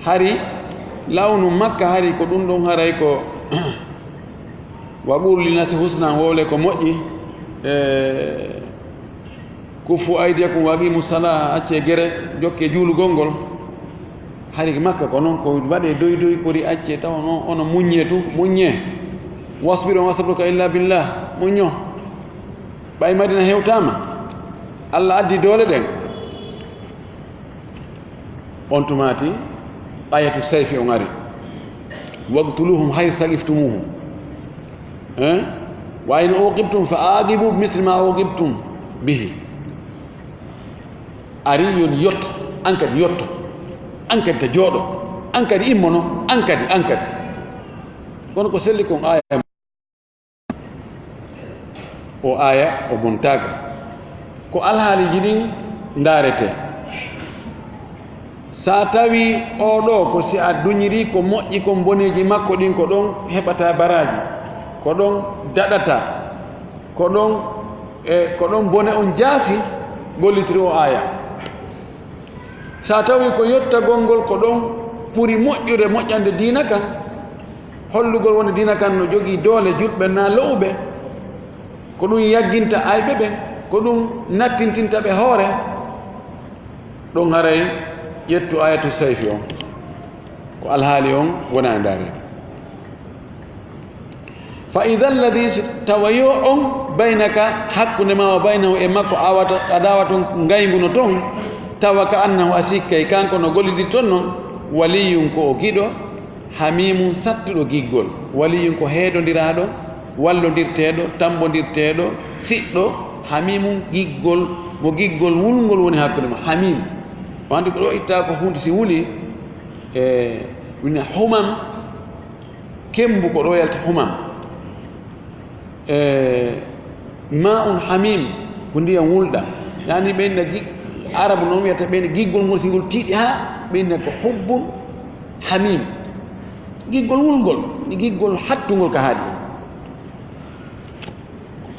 Hari lawnu Makka, hari ko ɗum ɗon, haray ko wa qulu linnasi husnan, wowle ko moƴƴi, e, kuffu aydiyakum wa aqimu sala, accee gere, jokkee juulugol ngol. Hari Makka ko non, ko waɗee doy doy, kori accee, tawa non ono muññee tun, muññee. Wasbir wa ma sabruka illa billah, muñño. Ɓay Madina hewtaama, Alla addi doole ɗen. On tumaati ayatu sayfi on ari. Waqtuluhum haythu thaqiftumuhum. Eh? Wa in uqibtum fa aqibu bi misli ma uqibtum bihi. Ari yon yotto, an kadi yotto, an kadi ta jooɗo, an kadi immono, an kadi, an kadi. Kono ko selli kon aaya. O aaya, o bontaaka. Ko alhaaliiji ɗin ndaaretee. So a tawii oo ɗoo, ko si a duñirii ko moƴƴi kon, boneeji makko ɗin ko ɗon heɓata baraaji, ko ɗon daɗata, ko ɗon, e, ko ɗon bone on jaasi, gollitiri o aaya. So a tawii ko yottagol ngol ko ɗon ɓuri moƴƴude, moƴƴande diina kan, hollugol wonde diina kan no jogii doole, julɓe na lo'uɓe, ko ɗum yagginta ayɓe ɓen, ko ɗum nattintinta ɓe hoore, ɗon haray ƴettu ayatu sayfi on, ko alhaali on wona e ndaare. Fa idha alladhi, si tawa yo on, baynaka, hakkunde ma, wa baynahu, e makko, awata, adawatun, ngayngu no ton, tawa ka annahu, a sikkay kanko no gollidirton non, waliyun, ko o giɗo, hamimun, sattuɗo giggol. Waliyun ko heedondiraaɗo, wallondirteeɗo, tambondirteeɗo, siɗɗo, hamimun, giggol, mo giggol wulngol woni hakkunde ma. Hamim. O anndi ko ɗo itta ko huunde si wuli, e, wina humam, kembu ko ɗo yalti humam. E, ma'un hamim, ko ndiyam wulɗam. Yani ɓe inna gi-, Arabu noon wiyata ɓe inna giggol ngol, si ngol tiiɗi haa ɓe inna ko hubbun hamim. Giggol wulngol, ni giggol hattungol ka haaɗi.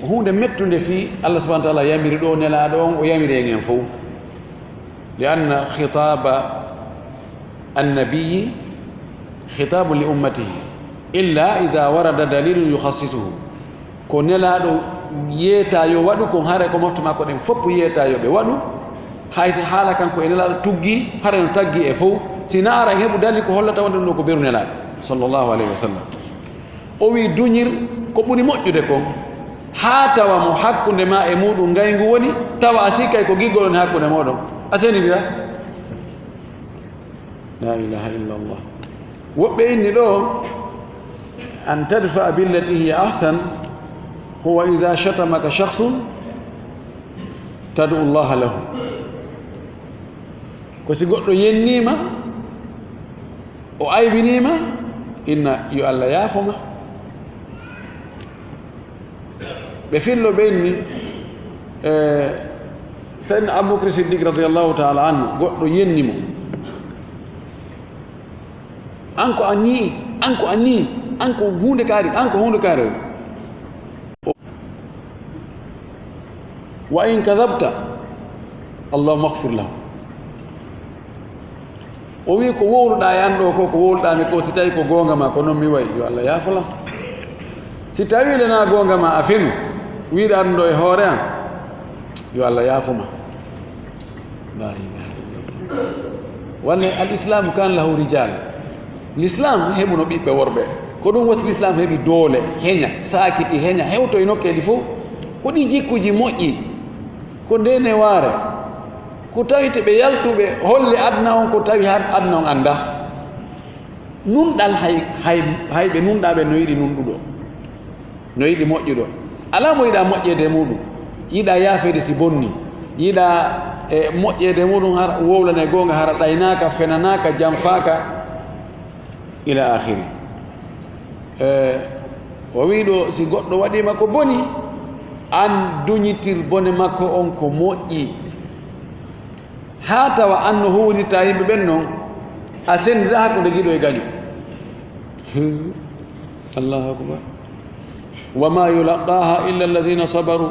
Ko huunde mettunde fii Allah subhanahu wa ta'ala yamiri ɗo Nelaaɗo on, o yamiri en en fow. Li anna khitaba annabiyyi khitabun li ummatihi, illa idha warada dalilun yukhassisuhu. Ko Nelaaɗo yeetaa yo waɗu kon, hara ko mofte makko ɗen fof yeetaa yo ɓe waɗu. Hay si haala kan ko e Nelaaɗo tuggi, hara no taggi e fof. Si na ara en heɓu dalil ko hollata wonde ɗum ɗo ko beru Nelaaɗo, sallallahu alayhi wa sallam. O wi duñir ko ɓuri moƴƴude kon, haa tawa mo hakkunde ma e muɗum ngayngu woni, tawa a sikkay ko giggol woni hakkunde moɗon. A senidira? La ilaha illa Allah. Woɓɓe inni ɗo, an tadfa billati hiya ahsan, huwa idha shatamaka shakhsun tad'u Allah lahu. Ko si goɗɗo yennima, o aybinima, inna yo Allah yaafo ma. Ɓe fillo ɓe inni, e, Seydina Abubakar Siddiq radiyallahu ta'ala anhu, goɗɗo yenni mo. An ko a nii, an ko a nii, an ko huunde kaari, an ko huunde kaari. Wa in kadhabta, Allahumma ighfir lahu. O wi ko wowluɗaa e an ɗo ko, ko wowluɗaa mi ko, si tawi ko goonga ma, ko noon mi wayi, yo Allah yaafo lam. Si tawi le na goonga ma, a fenu, wiɗa an ɗo e hoore an, yo Allah yaafo ma. La ilaha illallah. Wonde al islamu kan lahu rijal. L'islam heɓuno ɓiɓɓe worɓe. Ko ɗum wasi l'islam heɓi doole, heña, saakiti, heña, hewto e nokkeeli fof. Ko ɗi jikkuji moƴƴi. Ko nde newaare, ko tawite ɓe yaltuɓe holle aduna on, ko tawi han aduna on annda. Nunɗal hay, hay, hay ɓe nunɗa ɓe no yiɗi nunɗuɗo, no yiɗi moƴƴuɗo. Alaa mo yiɗa moƴƴeede e muɗum, yiɗa yaafeede si bonni, yiɗa, e, moƴƴeede e muɗum hara wowlane goonga, hara ɗaynaaka, fenanaaka, janfaaka, ila akhiri. E, o wii ɗo, si goɗɗo waɗiima ko boni, an duñitir bone makko on ko moƴƴi. Haa tawa an no huuwirta yimɓe ɓen non, a senndira hakkunde giɗo e gaño. Allahu akbar. Wa ma yulaqaha illa alladhina sabaru.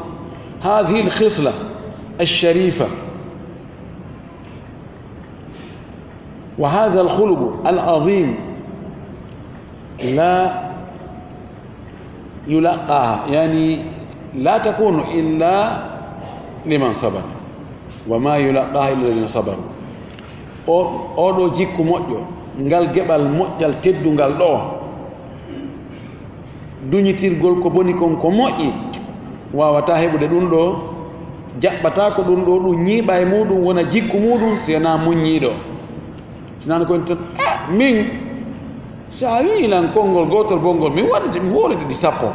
Hadhihi alkhisla alsharifa wa hadha alkhuluqu alazim la yulaqaha, yani, la takunu illa liman sabar. Wa ma yulaqaha illa alladhina sabaru. O, oɗo jikku moƴƴo, ngal geɓal moƴƴal teddungal ɗo, duñitirgol ko boni kon ko moƴƴi, wawata heɓude ɗum ɗo, jaɓɓata ko ɗum ɗo, ɗum ñiiɓa e muɗum, wona jikku muɗum, si wona muññiiɗo. Sinano ko en tan, "Ah, min, so a wii lan konngol gootol bonngol, mi waɗude, mi wowlude ɗi sappo."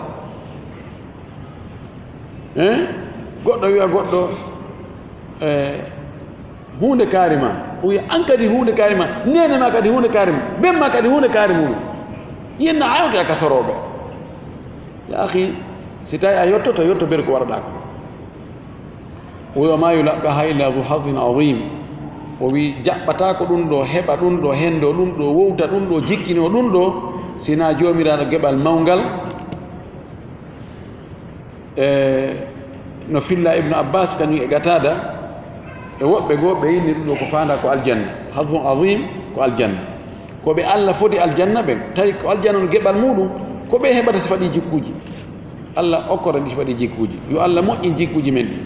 Hein? Goɗɗo wiya goɗɗo, eh, huunde kaari ma. O wiya, "An kadi huunde kaari ma. Neene ma kadi huunde kaari ma. Ben ma kadi huunde kaari muɗum." Yenna ayota ka sorooɓe. Ya akhi, si tawi a yottoto, yotto ber ko waɗaɗa ko. O wiya, "Ma yulaqaha illa dhu hadhin azim." O wi, jaɓɓata ko ɗum ɗo, heɓa ɗum ɗo, hendo ɗum ɗo, wowta ɗum ɗo, jikkino ɗum ɗo, sina joomiraaɗo geɓal mawngal. E no filla Ibnu Abbas kañum e Qatada e woɓɓe goo, ɓe inni ɗum ɗo ko faanda ko aljanna. Hadhun azim ko aljanna. Ko ɓe Allah fodi aljanna ɓen, tawi ko aljanna on geɓal muɗum, ko ɓe heɓata sifa ɗi jikkuuji. Allah okkora ɗi sifa ɗi jikkuuji. Yo Allah moƴƴin jikkuuji men ɗi.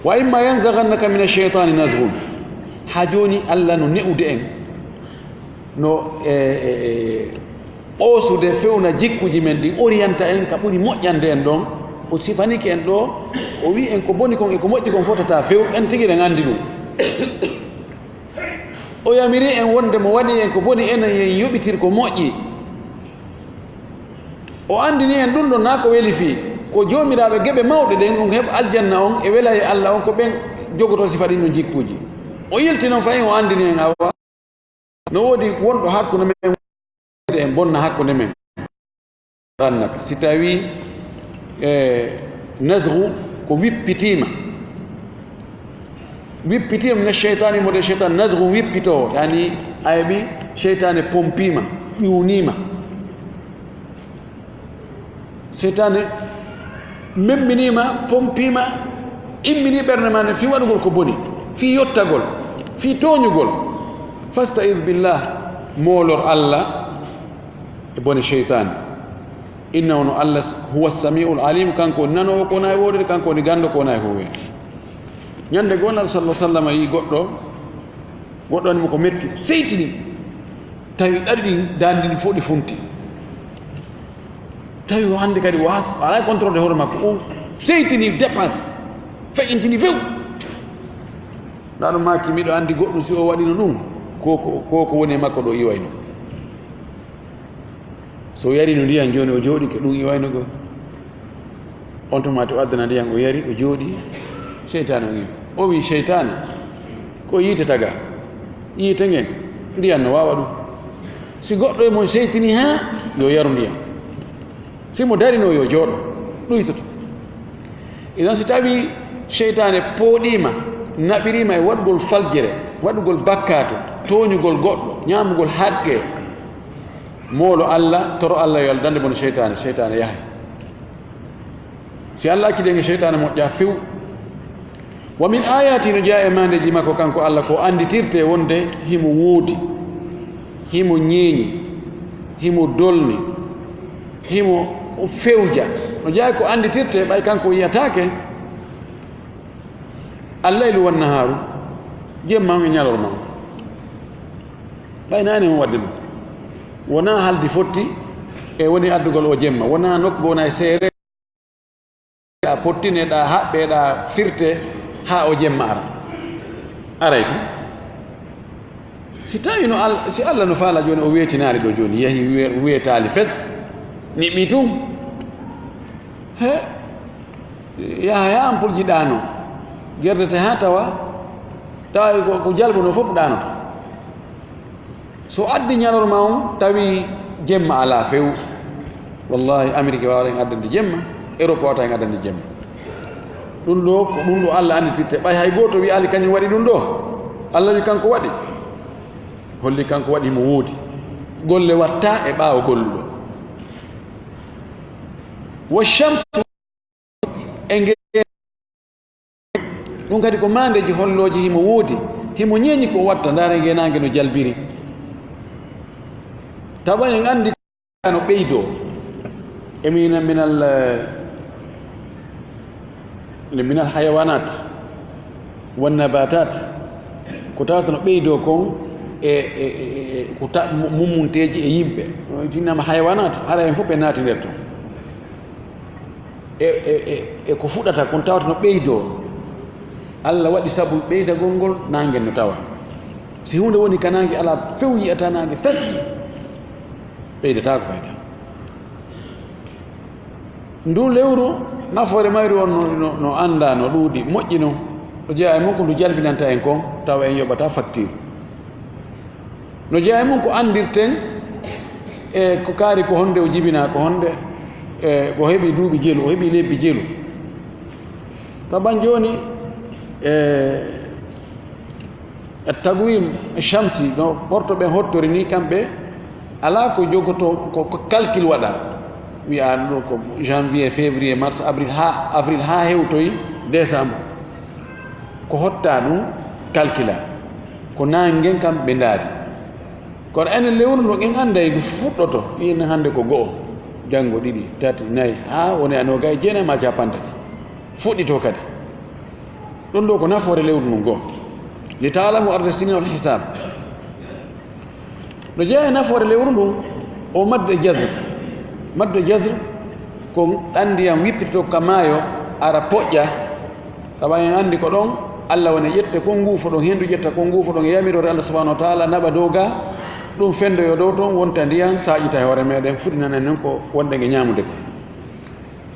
Wa imma yanzaghannaka mina shaytani nazghun. Ha jooni Allah no ne'ude en. No, e, e, e, ɓoosude fewna jikkuuji men ɗin, orienta en ka ɓuri moƴƴande en ɗon. O sifanike en ɗo, o wi'i en ko boni kon e ko moƴƴi kon fotata few, en tigi eɗen anndi ɗum. O yamiri en wonde mo waɗi en ko boni, enen yen yoɓitir ko moƴƴi. O anndini en ɗum ɗon naa ko weli fii, ko joomiraaɓe geɓe mawɗe ɗen, ɗum heɓa aljanna on e wela e Alla on, ko ɓen jogotoo sifa ɗin ɗon jikkuuji. O yilti non fahin o anndini en awa. No woodi wonɗo hakkunde men, en bonna hakkunde men. Rannaka. Si tawi, e, nasgu ko wippitiima. Wippitiima mina sheytaani, mo de sheytaan nasgu wippitoowo. Yani, ayɓi sheytaane pompiima, ƴuwniima. Seytaane memminiima, pompiima, immini ɓernde maa nden fii waɗugol ko boni, fii yottagol, fii tooñugol. Fasta'id billah, moolor Alla e bone seytaane. Innahu, no Alla, huwa samiul alim, kanko woni nanoowo ko wona e woodede, kanko woni ganndo ko wona e huuweede. Ñande goo, Nulaaɗo sallallahu alaihi wasallam yii goɗɗo, goɗɗo waɗi mo ko metti, seytini. Tawi ɗaɗi ɗin, daande ɗin fof ɗi funti. Tawi o hannde kadi o ha-, alaa e contrôle de hoore makko. O seytini dépense, feƴƴintini few. Ndaa ɗum maaki, miɗo anndi goɗɗum, si o waɗino ɗum, ko, ko, ko, ko woni e makko ɗo iwayno. So o yarino ndiyan jooni, o jooɗike, ɗum iwayno goo. On tuma to addana ndiyan, o yari, o jooɗi, seytaane on iwi. O wi, "Seytaane, ko yiite taga? Yiite ngen, ndiyan no waawa ɗum." Si goɗɗo e mon seytini haa yo yaru ndiyan. Si mo darino yo jooɗo, ɗuytoto. Idan si tawi seytaane pooɗiima, naɓiriima e waɗugol faljere, waɗugol bakkaatu, tooñugol goɗɗo, ñaamugol haqqe, moolo Alla, toro Alla yo Alla dande bone seytaane, seytaane yahay. Si Alla accii ɗen e seytaane moƴƴa few. Wa min ayati, no jeyaa e maandeeji makko kanko Alla, ko annditirte wonde himo woodi, himo ñeeñi, himo dolni, himo fewja. No jeyaa ko annditirte, ɓay kanko yiyataake, allaylu wan nahaaru, jemma on e ñalorma on. Ɓay naane on waɗde ɗum. Wonaa haldi fotti e woni addugol o jemma, wonaa nokku goo wona e seere. pottineɗaa, haɓɓeɗaa, firte, haa o jemma ara. Aray tun. Si tawi no Al-, si Allah no faala jooni, o weetinaali ɗo jooni, yahi we-, weetaali fes, ñiɓɓi tun. He, yaha, yaha ampulji ɗaano, gerdete haa tawa, tawa ko, ko jalbuno fof ɗaanoto. So addi ñalorma on, tawi jemma alaa few. Wallahi, Amérique waawata en addande jemma, Europe waawata en addande jemma. Ɗum ɗo, ko ɗum ɗo Allah annditirte. Ɓay hay gooto wi'aali kañum waɗi ɗum ɗo. Allah wi kanko waɗi. Holli kanko waɗi himo woodi. Golle watta e ɓaawo golluɗo. Wa shamsu e nge-, ɗum kadi ko maandeeji hollooji himo woodi, himo ñeeñi ko o watta. Ndaare nge naange no jalbiri. Tawa en anndi no ɓeydoo. E mina-, minal, eh, minal hayawanat wan nabatat, ko tawata no ɓeydoo kon e, e, e, e, ko ta-, mu-, mummunteeji e yimɓe. Tinnama hayawanat, hara en fof ɓe naati nder ton. E, e, e, e ko fuɗata kon tawata no ɓeydoo. Allah waɗi sabu ɓeydagol ngol naange no tawa. Si huunde woni ka naange alaa few yi'ata naange fes, ɓeydataako fayda. Ndu lewru, nafoore mayru on no, no, no anndaa, no ɗuuɗi, moƴƴi non. Ko jeyaa e mum ko ndu jalbinanta en kon, tawa en yoɓata facture. No jeyaa e mum ko anndirten, e ko kaari ko honde o jibinaa, ko honde, e ko heɓi duuɓi jelu, o heɓi lebbi jelu. Taban jooni, e, e tagwim shamsi, no porto ɓen hottori ni, kamɓe alaa ko jogoto, ko, ko calcul waɗa. Wiya ɗo ko janvier, février, mars, avril, haa, avril haa hewtoy décembre. Ko hotta ɗum calcula, ko naange ngen kam ɓe ndaari. Kono enen lewru ndun en annday ndu fuɗɗoto, ina hannde ko go'o, janngo ɗiɗi, tati, nayi, haa woni a noogay e jeenayi maa cappanɗe tati. Fuɗɗitoo kadi. Ɗum ɗo ko nafoore lewru ndun goo. Li ta'lamu adada sinina wal hisab. No jeyaa e nafoore lewru ndun, o madde jazr. Madde jazr ko ɗan ndiyam wippitoto ka maayo, ara poƴƴa. Tawa en anndi ko ɗon Allah woni ƴette kon nguufo ɗon, henndu ƴetta kon nguufo ɗon e yamiroore Allah subhanahu wa ta'ala, naɓa dow ga, ɗum fendoyo dow ton, wonta ndiyam, saaƴita e hoore meɗen, fuɗinana en non ko wonɗen e ñaamude ko.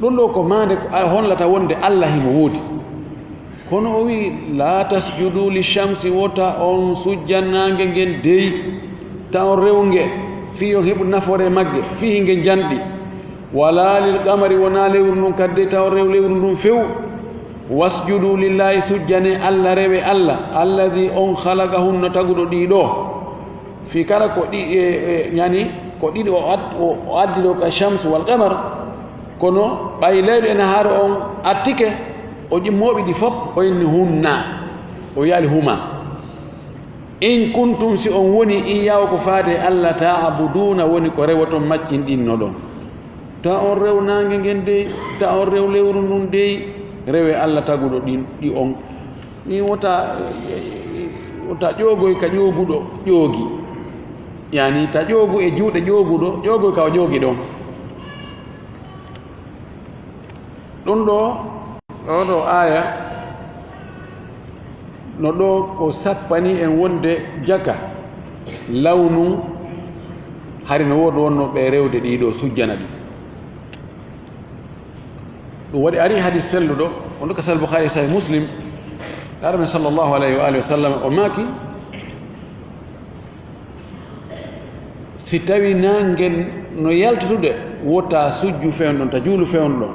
Ɗum ɗo ko maande ko a hollata wonde Allah himo woodi. Kono o wi'i, "La tasjudu li shamsi, wota on sujjan naange ngen dey, ta on rew nge, fii on heɓu nafoore magge, fii nge njanɗi. Wala lil qamari, wona lewru ndun kadi dey, ta on rew lewru ndun few. Wasjudu lillahi, sujjane Allah, rewe Allah, alladhi, on khalaqahunna, taguɗo ɗi ɗo." Fii kala ko ɗi, e, e, yani, ko ɗiɗi o ad-, o, o addi ɗo ka shamsu wal qamar, kono ɓay leyɗe e nahaare on attike, o ƴi-, mooɓi ɗi fop, o inni hunna, o yaali huma. In kuntum, si on woni, iyyaahu, ko faade e Allah, ta'buduuna, woni ko rewoton, maccinɗinnoɗon. Ta on rew naange ngen dey, ta on rew lewru ndun dey, rewe Allah taguɗo ɗin, ɗi on. Ni wota, wota ƴoogoy ka ƴooguɗo ƴoogi. Yani, ta ƴoogu e juuɗe ƴooguɗo, ƴoogoy ka o ƴoogi ɗon. Ɗum ɗo, oo ɗo aaya, no ɗo o sappani en wonde jaka, lawnu, hari no woodi wonno ɓe rewde ɗiɗo sujjana ɗi. Ɗum waɗi ari hadis selluɗo, on ɗo ka Sahih Bukhari, Sahih Muslim, Laaɗo men sallallahu alayhi wa alihi wa sallam, o maaki, si tawi naange no yaltitude, wota sujju fewndo ɗon, ta juulu fewndo ɗon.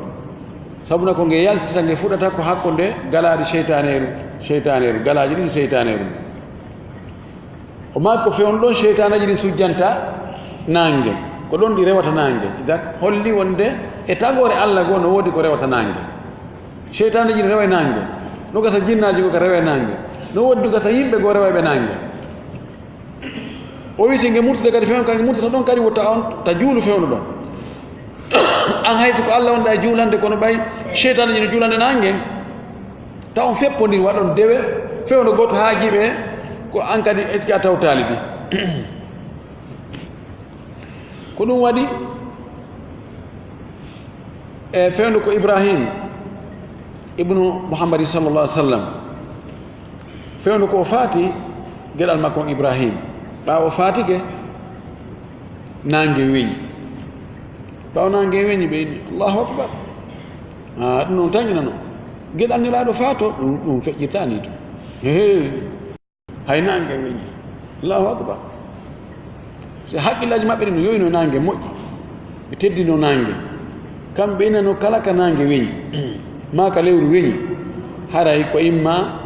Sabuna ko nge yaltitata, nge fuɗata ko hakkunde galaaɗi seytaaneeru, seytaaneeru, galaaji ɗiɗi seytaaneeru. O maaki ko fewndo ɗon seytaaneeji ɗin sujjanta naange, ko ɗon ɗi rewata naange. Idan holli wonde e tagoore Allah goo no woodi ko rewata naange. Seytaaneeji no rewa e naange, no gasa jinnaaji goo ka rewa e naange, no woodi no gasa yimɓe goo rewa ɓe naange. O wi si nge murtude kadi fewndo, ka nge murtata ɗon kadi wota on ta juulu fewndo ɗon. An hay si ko Allah wonɗa e juulande, kono ɓay seytaaneeji no juulande naange. Taw on feppondiri waɗon dewe, fewndo gooto haaji ɓe, ko an kadi est-ce que a tawtaali ɗi? Ko ɗum waɗi, e fewndo ko Ibrahim, Ibnu Muhammadi sallallahu alaihi wasallam, fewndo ko o faati geɗal makko on Ibrahim. Ɓaawo o faatike, naange weñi. Ɓaawo naange weñi, ɓe inni, "Allahu Akbar." Ah, ɗum noon tañinano. Geɗal Nelaaɗo faato, ɗum, ɗum feƴƴirtaani tun. He, he. Hay naange weñi. Allahu Akbar. So hakkillaaji maɓɓe ɗin no yoyno naange moƴƴi, ɓe teddino naange. Kamɓe ina no kala ka naange weñi, maa ka lewru weñi, haray ko imma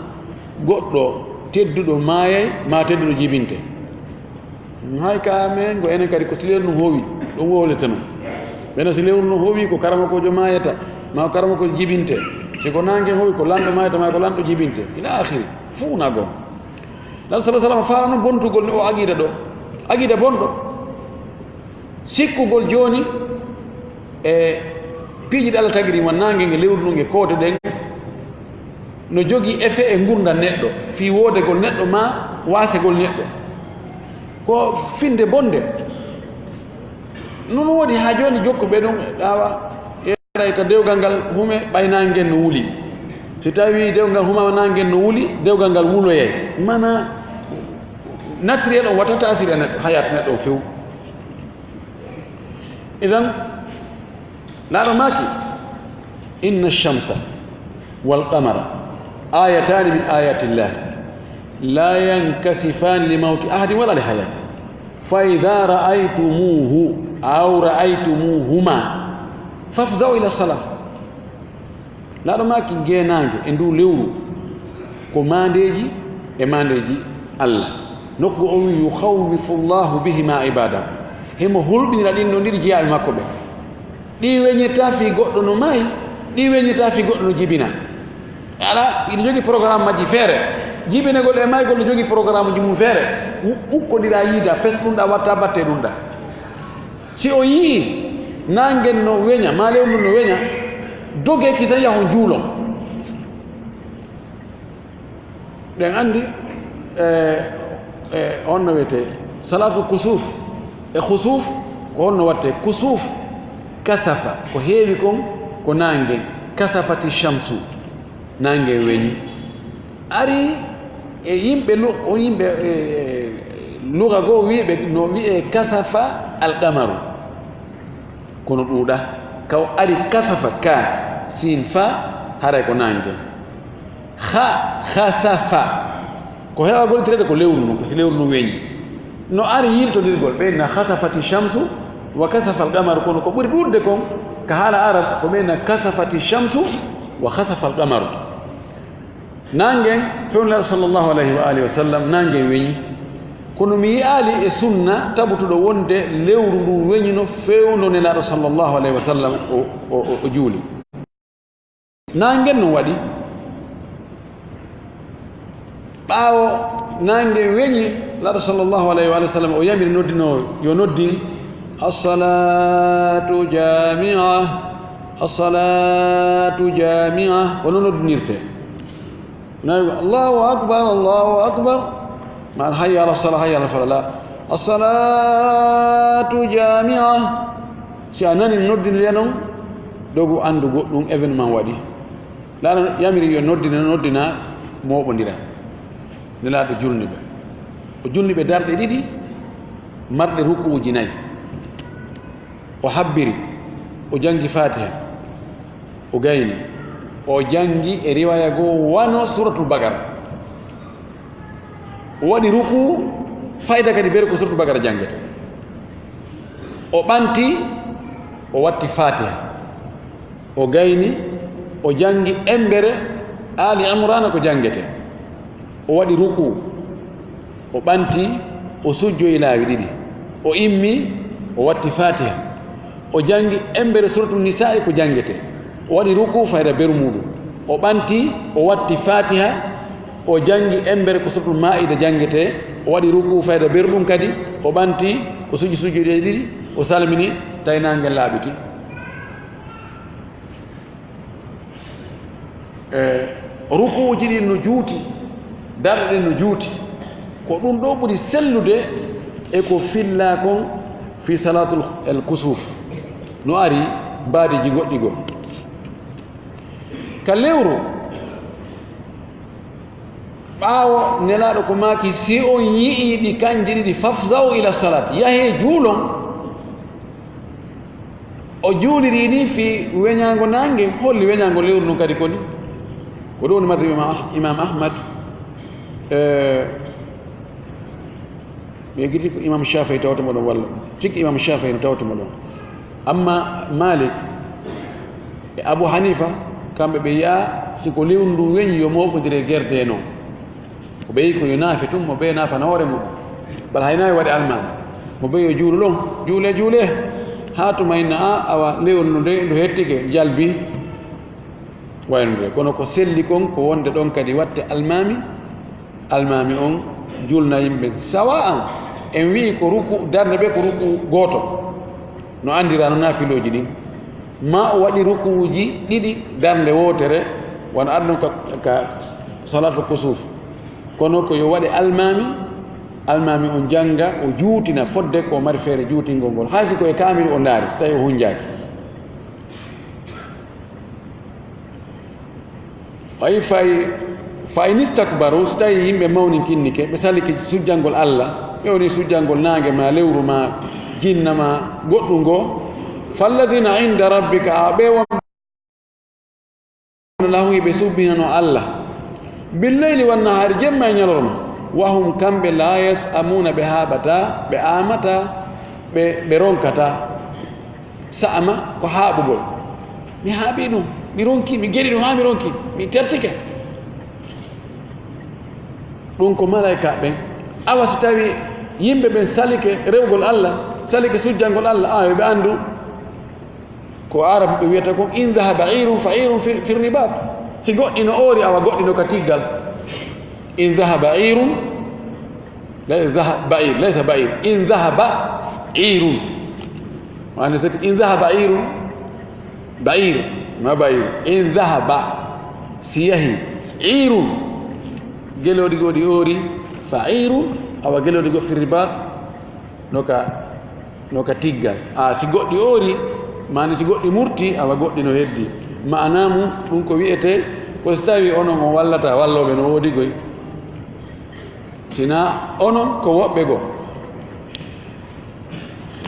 goɗɗo tedduɗo maayay, maa tedduɗo jibinte. Hay ka amen, ko enen kadi ko si lewru no hoowi, ɗum wowlete non. Ɓena si lewru no hoowi, ko karamokoojo maayata, maa ko karamokoojo jibinte. Si ko naange hoowi, ko lanɗo maayata, maa ko lanɗo jibinte. Ila akhiri. Fuu na goo. Nabi sallallahu alaihi wasallam faala noon bontugol ni o aqida ɗo. Aqida bonɗo. Sikkugol jooni e piiji ɗi Allah tagiri, won naange nge, lewru ndu nge, koode ɗen, no jogii effet e ngurndan neɗɗo, fii woodegol neɗɗo maa waasegol neɗɗo. Ko finde bonde. Nun woodi haa jooni jokkuɓe ɗum, awa, yeeray ka dewgal ngal hume, ɓay naange ngen no wuli. Si tawi dewgal ngal humaama, naange ngen no wuli, dewgal ngal wuloyay. Mana naturel on watta taasiri e neɗɗo, hayaat neɗɗo on few. Idan, Laaɗo maaki, "Inna shamsa wal qamara ayatani min ayati llahi la yankasifani li mawti ahadin wala li hayati. Fa idha ra'aytumuhu aw ra'aytumuhuma fafza'u ila salah." Laaɗo maaki, ngee naange e nduu lewru ko maandeeji e maandeeji Allah. Nokku o wi, "Yukhawwifu llahu bihima ibadahu." Himo hulɓinira ɗin ɗon ɗiɗi jiyaaɓe makko ɓe. Ɗi weñirta fii goɗɗo no maayi, ɗi weñirta fii goɗɗo no jibina. Ala, iɗi jogii programme majji feere. Jibinegol e maygol no jogii programme ji mum feere. U-, ukkondiraa yiida, fes ɗum ɗa, watta batte ɗum ɗa. Si o yi'i naangen no weña, maa lewru ndun no weña, dogee kisa yahon juulon. Ɗen anndi, e, e, honno wiyetee, salaatul kusuuf e khusuuf, ko honno wattee? Kusuuf, kasafa, ko heewi kon, ko naangen, kasafati shamsu, naangen weñi. Ari e yimɓe lu-, o yimɓe, e, e, luga goo wi'ɓe no wi'ee kasafa alqamaru. Kono ɗuuɗa, kaw ari kasafa ka, siin fa, haray ko naange. Kha, khasafa. Ko heewa gollitirede ko lewru ndun, ko si lewru ndun weñi. No ari yiltondirgol, ɓe na khasafati shamsu wa kasafa al-qamaru, kono ko ɓuri ɗuuɗude kon, ka haala Arab, ko ɓe na kasafati shamsu wa khasafa al-qamaru. Naangen, fewndo Nelaaɗo sallallahu alayhi wa alihi wa sallam, naangen weñi. Kono mi yi'aali e sunna tabutuɗo wonde lewru ndun weñino fewndo Nelaaɗo sallallahu alayhi wa sallam o, o, o, o juuli. Naangen no waɗi. Ɓaawo naangen weñi, Nelaaɗo sallallahu alayhi wa sallam o yamiri noddinoowo yo noddin, "As-salatu jami'a, as-salatu jami'a." Hono noddinirtee? Nawi, "Allahu akbar, Allahu akbar." Maa hayya ala salah, hayya ala falah. "As-salatu jami'a." Si a nani noddinde non, dogu anndu goɗɗum événement waɗi. Nelaaɗo yamiri yo noddina, noddina, mooɓondira. Nelaaɗo julni ɓe. O julni ɓe darɗe ɗiɗi, marɗe rukuuji nayi. O habbiri, o janngi Faatiha, o gayni, o janngi e riwaaya goo wano Suuratul Baqara. O waɗi rukuu, fayda kadi beru ko Suuratul Baqara janngete. O ɓanti, o watti Faatiha. O gayni, o janngi embere Aali Imraana ko janngete. O waɗi rukuu, o ɓanti, o sujjoyi laawi ɗiɗi. O immi, o watti Faatiha. O janngi embere Suuratul Nisaa'i ko janngete. O waɗi rukuu fayda beru muuɗum. O ɓanti, o watti Faatiha. O janngi embere ko Suuratul Maa'ida janngete. O waɗi rukuu fayda beru ɗum kadi. O ɓanti, o sujji sujjoɗi ɗiɗi. O salmini, tawi naange laaɓiti. E rukuuji ɗin no juuti, darɗe ɗen no juuti. Ko ɗum ɗoo ɓuri sellude e ko fillaa kon fii salaatul el kusuuf. No ari mbaadiiji goɗɗi goo. Ka lewru, ɓaawo Nelaaɗo ko maaki, si on yi'ii ɗi kanji ɗiɗi, fafza'u ila salat, yahee juulon. O juuliri ni fii weñaango naange, holli weñaango lewru ndun kadi koni. Ko ɗun woni madhab Imam Ah-, Imam Ahmad, eh, mi yejjiti ko Imam Shafi'i tawata mo ɗon walla, sikki Imam Shafi'i no tawata mo ɗon. Amma Malik e Abu Hanifa, kamɓe ɓe yi'a si ko lewru ndun weñi yo mooɓondire gerde non. Ko ɓe yi'i ko yo naafe tun, mo bee naafana hoore mum. Bal hay nayi waɗi almaami. Mo bee yo juulu ɗon, juulee, juulee. Haa tuma inna a, awa lewru ndu de, ndu hettike, jalbi. Wayno nde. Kono ko selli kon, ko wonde ɗon kadi watte almaami. Almaami on julna yimɓe. Sawa'an, en wi'i ko ruku, darnde ɓe ko ruku gooto. No anndiraano naafilooji ɗin. Maa o waɗi rukuuji ɗiɗi, darnde wootere, wano adno ka, ka salaatul kusuuf. Kono ko yo waɗe almaami, almaami on jannga, o juutina fodde ko mari feere juutingol ngol. Hay si ko e kaamilu o ndaari, si tawi o hunjaaki. Ay fay, fa in istakbaru, si tawi yimɓe mawninkinike, ɓe salike sujjangol Allah, ɓe woni sujjangol naange ma lewru ma jinna ma goɗɗum ngo, falladhina inda rabbika, a ɓe won lahu ɓe subbinano Allah, bil layli wan nahari, jemma e ñalorma, wa hum kamɓe la yas'amuna, ɓe haaɓata, ɓe aamata, ɓe, ɓe ronkata. Sa'ama ko haaɓugol. Mi haaɓi ɗum, mi ronki, mi geɗi ɗum haa mi ronki, mi tertike. Ɗum ko malaa'ika ɓen. Awa si tawi yimɓe ɓen salike rewgol Allah, salike sujjangol Allah, awa ɓe anndu ko Aarabu ɓe wiyata kon, in dhahaba irun fa irun fi, fi ribat. Si goɗɗi no oori, awa goɗɗi no ka tiggal. In dhahaba irun Laysa zaha-, ba'ir, laysa ba'ir. In dhahaba irun. Wani sati in dhahaba irun. Ba'ir, ma ba'ir. In dhahaba, si yahi. Irun. Gelooɗi goo ɗi oori. Fa irun. Awa gelooɗi goo fi ribat. No ka, no ka tiggal. A, si goɗɗi oori, maani si goɗɗi murti, awa goɗɗi no heddi. Ma'ana mu, ɗum ko wi'ete, ko si tawi onon on wallata, wallooɓe no woodi goy. Sina onon ko woɓɓe goo.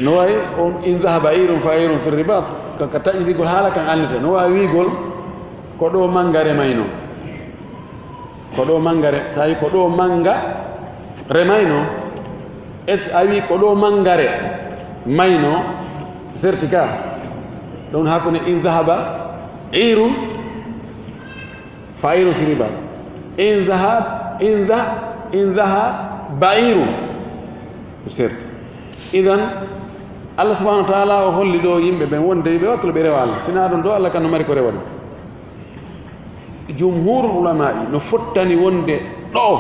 No wayi on, in dhahaba irun fa irun fi ribat, ka, ka taƴidigol haala kan annete. No wawi wiigol ko ɗo manga remayno. Ko ɗo manga re-, sayi ko ɗo manga remayno. Es a wi ko ɗo manga remayno, serti ka. Ɗum hakkunde in dhahaba irun Fa irun fi ribat. In dhahab, in dha-, in dhaha ba'irun. Certes. Idan, Allah subhanahu wa ta'ala o holli ɗo yimɓe ɓen wonde ɓe wakkilo ɓe rewa Allah. Sina ɗum ɗo Allah kan no mari ko rewa ɗum. Jumhurul ulama'i no fottani wonde ɗo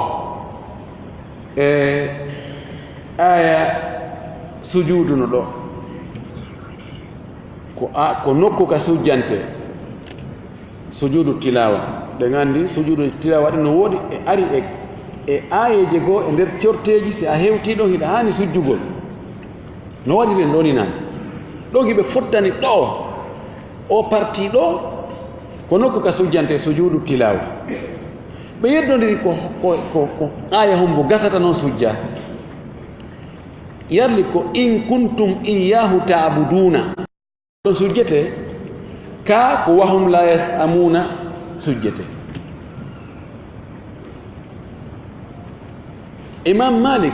e aya sujudu no ɗo. Ko a-, ko nokku ka sujjante. Sujudu tilawa. Ɗen anndi sujudu tilawa ɗin no woodi e ari e, e aayeeje goo e nder corteeji, si a hewtii ɗon hiɗa haani sujjugol. No waɗi ɗen ɗon inaani. Ɗon hiɓe fottani ɗo, o parti ɗo, ko nokku ka sujjante sujudu tilawa. Ɓe yeddondiri ko, ko, ko, ko aaya hombo gasata non sujja. Yarli ko in kuntum iyyahu ta'buduna. Ɗon sujjete, ka ko wahum la yas'amuna sujjete. Imam Malik,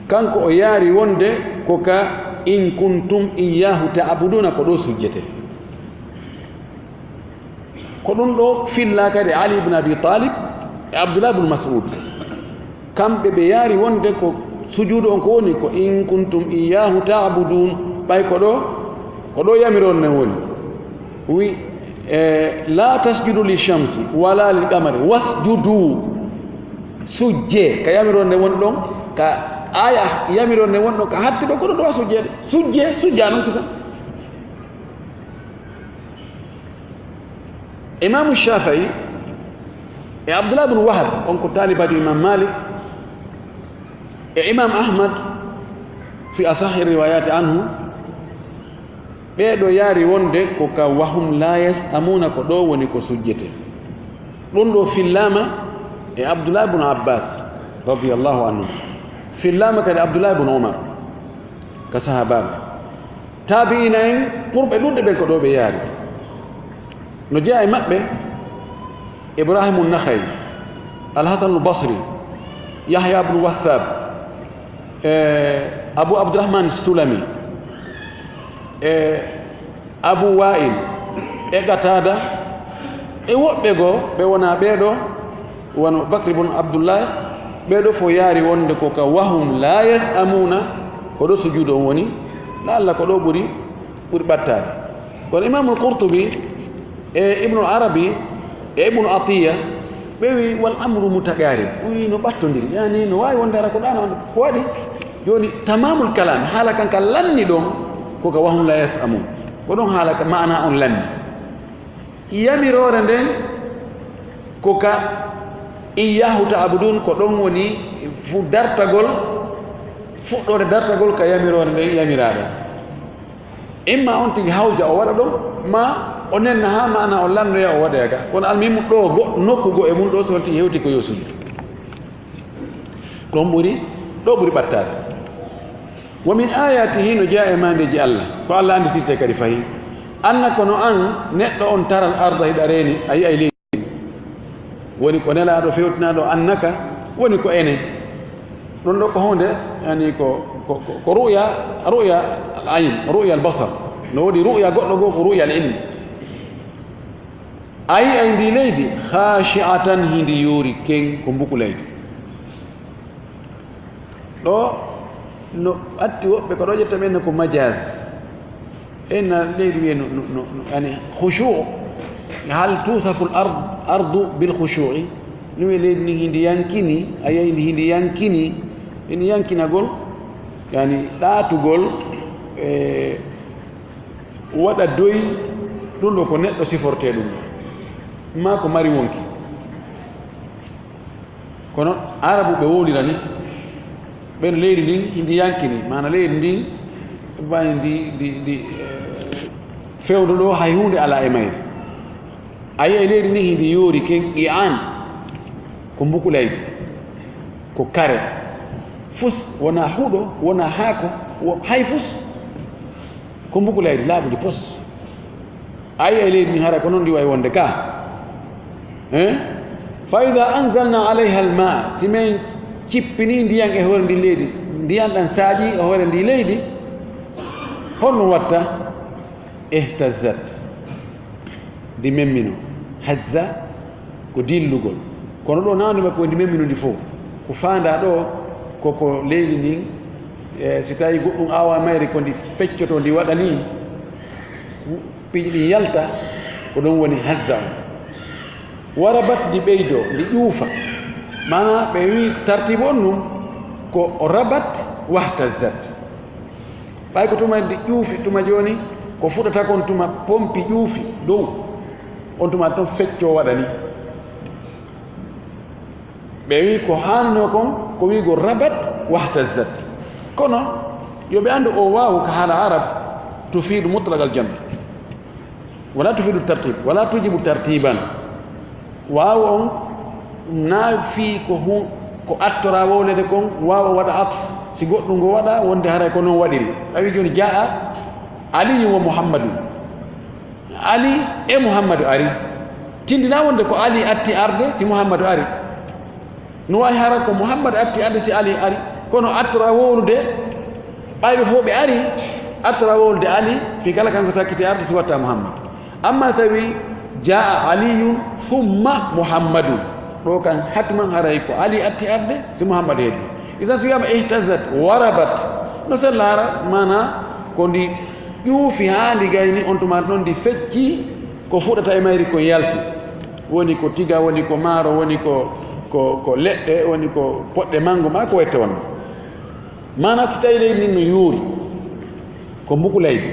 kanko o yaari wonde ko ka in kuntum iyyahu ta'buduna ko ɗo sujjete. Ko ɗum ɗo filla kadi Ali ibn Abi Talib e Abdullah ibn Mas'ud. Kamɓe ɓe yaari wonde ko sujuudu on ko woni ko in kuntum iyyahu ta'budun. Ɓay ko ɗo, ko ɗo yamiron nden woni. Wi, e, la tasjudu li shamsi wala lil qamari wasjudu. Sujje, ka yamiron nden woni ɗon, ka aya yamiron nden woni ɗon, ka hatti ɗo, ko ɗo ɗo sujje. Sujje, sujja non kisan. Imaamu Shaafi'i e Abdullah bin Wahab, on ko taalibaajo Imam Malik, e Imam Ahmad, fi asahi riwayati anhu, Ɓee ɗo yaari wonde ko ka wahum la yas'amuna, ko ɗo woni ko sujjetee. Ɗum ɗo fillaama e Abdullah ibn Abbas radiyallahu anhu, fillaama kadi Abdullah ibn Umar, ka sahaabaaɓe. Taabi'iina en ɓurɓe ɗuuɗde ɓen ko ɗo ɓe yaari. No jeyaa e maɓɓe Ibrahimu Nakha'i, Al-Hasan Al-Basri, Yahya ibn Wathab, e Abu Abdurrahman Sulami, e Abu Wa'il, e Qatada, e woɓɓe goo ɓe wonaa ɓee ɗo, wano Bakr ibn Abdullah, ɓee ɗo fof yaari wonde ko ka wahum la yas'amuna, ko ɗo sujuudu on woni, la'alla ko ɗo ɓuri, ɓuri ɓattaade. Kono Imamul Qurtubi e Ibnul Arabi e Ibnu Atiya, ɓe wi, "Wal amru mutaqarib." O wi, "No ɓattondiri." Yani, no waawi wonde hara ko ɗaano on ko waɗi. Jooni, tamamul kalam, haala kan ka lanni ɗon, ko ka wahum la yas'amun. Ko ɗon haala ka maana on lanni. Yamiroore nden, ko ka iyyahu ta'budun, ko ɗon woni fu-, dartagol, fuɗɗoore dartagol ka yamiroore nden yamiraaɗo. Imma on tigi hawja o waɗa ɗon, ma o nenna haa maana o lannoya o waɗoya ka. Kono almuhimmu ɗo go-, nokku go e mun ɗo so tigi hewti ko yo sujudu. Ɗon ɓuri, ɗo ɓuri ɓattaade. Wa min ayatihi, no jeyaa e maandeeji Allah, ko Allah annditirte kadi fahin. Anna kono an, neɗɗo on taral arda hiɗa reeni, a yi'ay leydi. Woni ko Nelaaɗo fewtinaaɗo annaka, woni ko enen. Ɗum ɗo ko huunde, yani ko, ko, ko, ko ru'ya, ru'ya al ayn, ru'ya al basar. No woodi ru'ya goɗɗo goo, ko ru'ya al ilm. A yi'ay ndi leydi, khashi'atan, hindi yoori ken, ko mbukulaydi. Ɗo no atti woɓɓe ko ɗo ƴetta men ko majaz. En na leydi wiye no, no, no, no, yani khushu'. Hal tusafu al ard, ardu bil khushu'i? No wiye leydi ni hindi yankini, a yi'ay ndi hindi yankini, en yankinagol, yani ɗaatugol, e waɗa doy, ɗum ɗo ko neɗɗo sifortee ɗum ɗo. Ma ko mari wonki. Kono Arabu ɓe wowlira ni, ɓen leydi ndin, hindi yankini, maana leydi ndin, bani ndi, ndi, ndi, eh, fewndo ɗo hay huunde alaa e mayri. A yi'ay leydi ndin hindi yoori ken qi'an, ko mbukulaydi, ko kare. Fus, wonaa huɗo, wonaa haako, wo-, hay fus. Ko mbukulaydi laaɓundi pos. A yi'ay leydi ndin hara ko non ndi wayi wonde ka. Eh? Fa idha anzalna alayha al-ma'a, si men cippini ndiyan e hoore ndi leydi, ndiyan ɗan saaƴi e hoore ndi leydi, honno watta? Ihtazzat. Ndi memmino. Hazza ko dillugol. Kono ɗo naandu makko ndi memmino ndi fof. Ko faandaa ɗo, ko ko leydi ndin, e, si tawi goɗɗum aawa mayri ko ndi feccoto, ndi waɗa ni, piiji ɗin yalta, ko ɗum woni hazza on. Warabat, ndi ɓeydo, ndi ƴuufa. Maana ɓe wi tartibu on ɗum ko rabat wahtazzat. Ɓay ko tuma ndi ƴuufi, tuma jooni ko fuɗata kon tuma pompi ƴuufi dow, on tuma ton fecco waɗani. Ɓe wi ko hannoo kon ko wi'go rabat wahtazzat. Kono yo ɓe anndu o waawu ka haala Arab tufiidu mutlaq al jam. Wala tufiidu tartib, wala tujibu tartiban. Waawu on na fii ko hu-, ko attora wowlede kon, waawu waɗa atf. Si goɗɗum ngo waɗa, wonde haray ko non waɗiri. Tawi jooni jaa Aliyun wa Muhammadun. Ali e Muhammadu ari. Tindina wonde ko Ali atti arde si Muhammadu ari. No wayi hara ko Muhammad atti arde si Ali ari. Kono attora wowlude, ɓay ɓe fof ɓe ari, attora wowlude Ali, fi kala kanko sakkiti arde si watta Muhammad. Amma sawi jaa Aliyun thumma Muhammadun. Ɗo kan hatman haray ko Ali atti arde, si Muhammad heddi. Isan si wiyama ihtazat, warabat, no sella hara, mana ko ndi ƴuufi haa ndi gayni, on tuma noon ndi fecci ko fuɗata e mayri ko yalti. Woni ko tiga, woni ko maaro, woni ko, ko, ko leɗɗe, woni ko poɗɗe manngo, ma ko wette won. Mana si tawi leydi ndin no yuuri, ko mbukulaydi.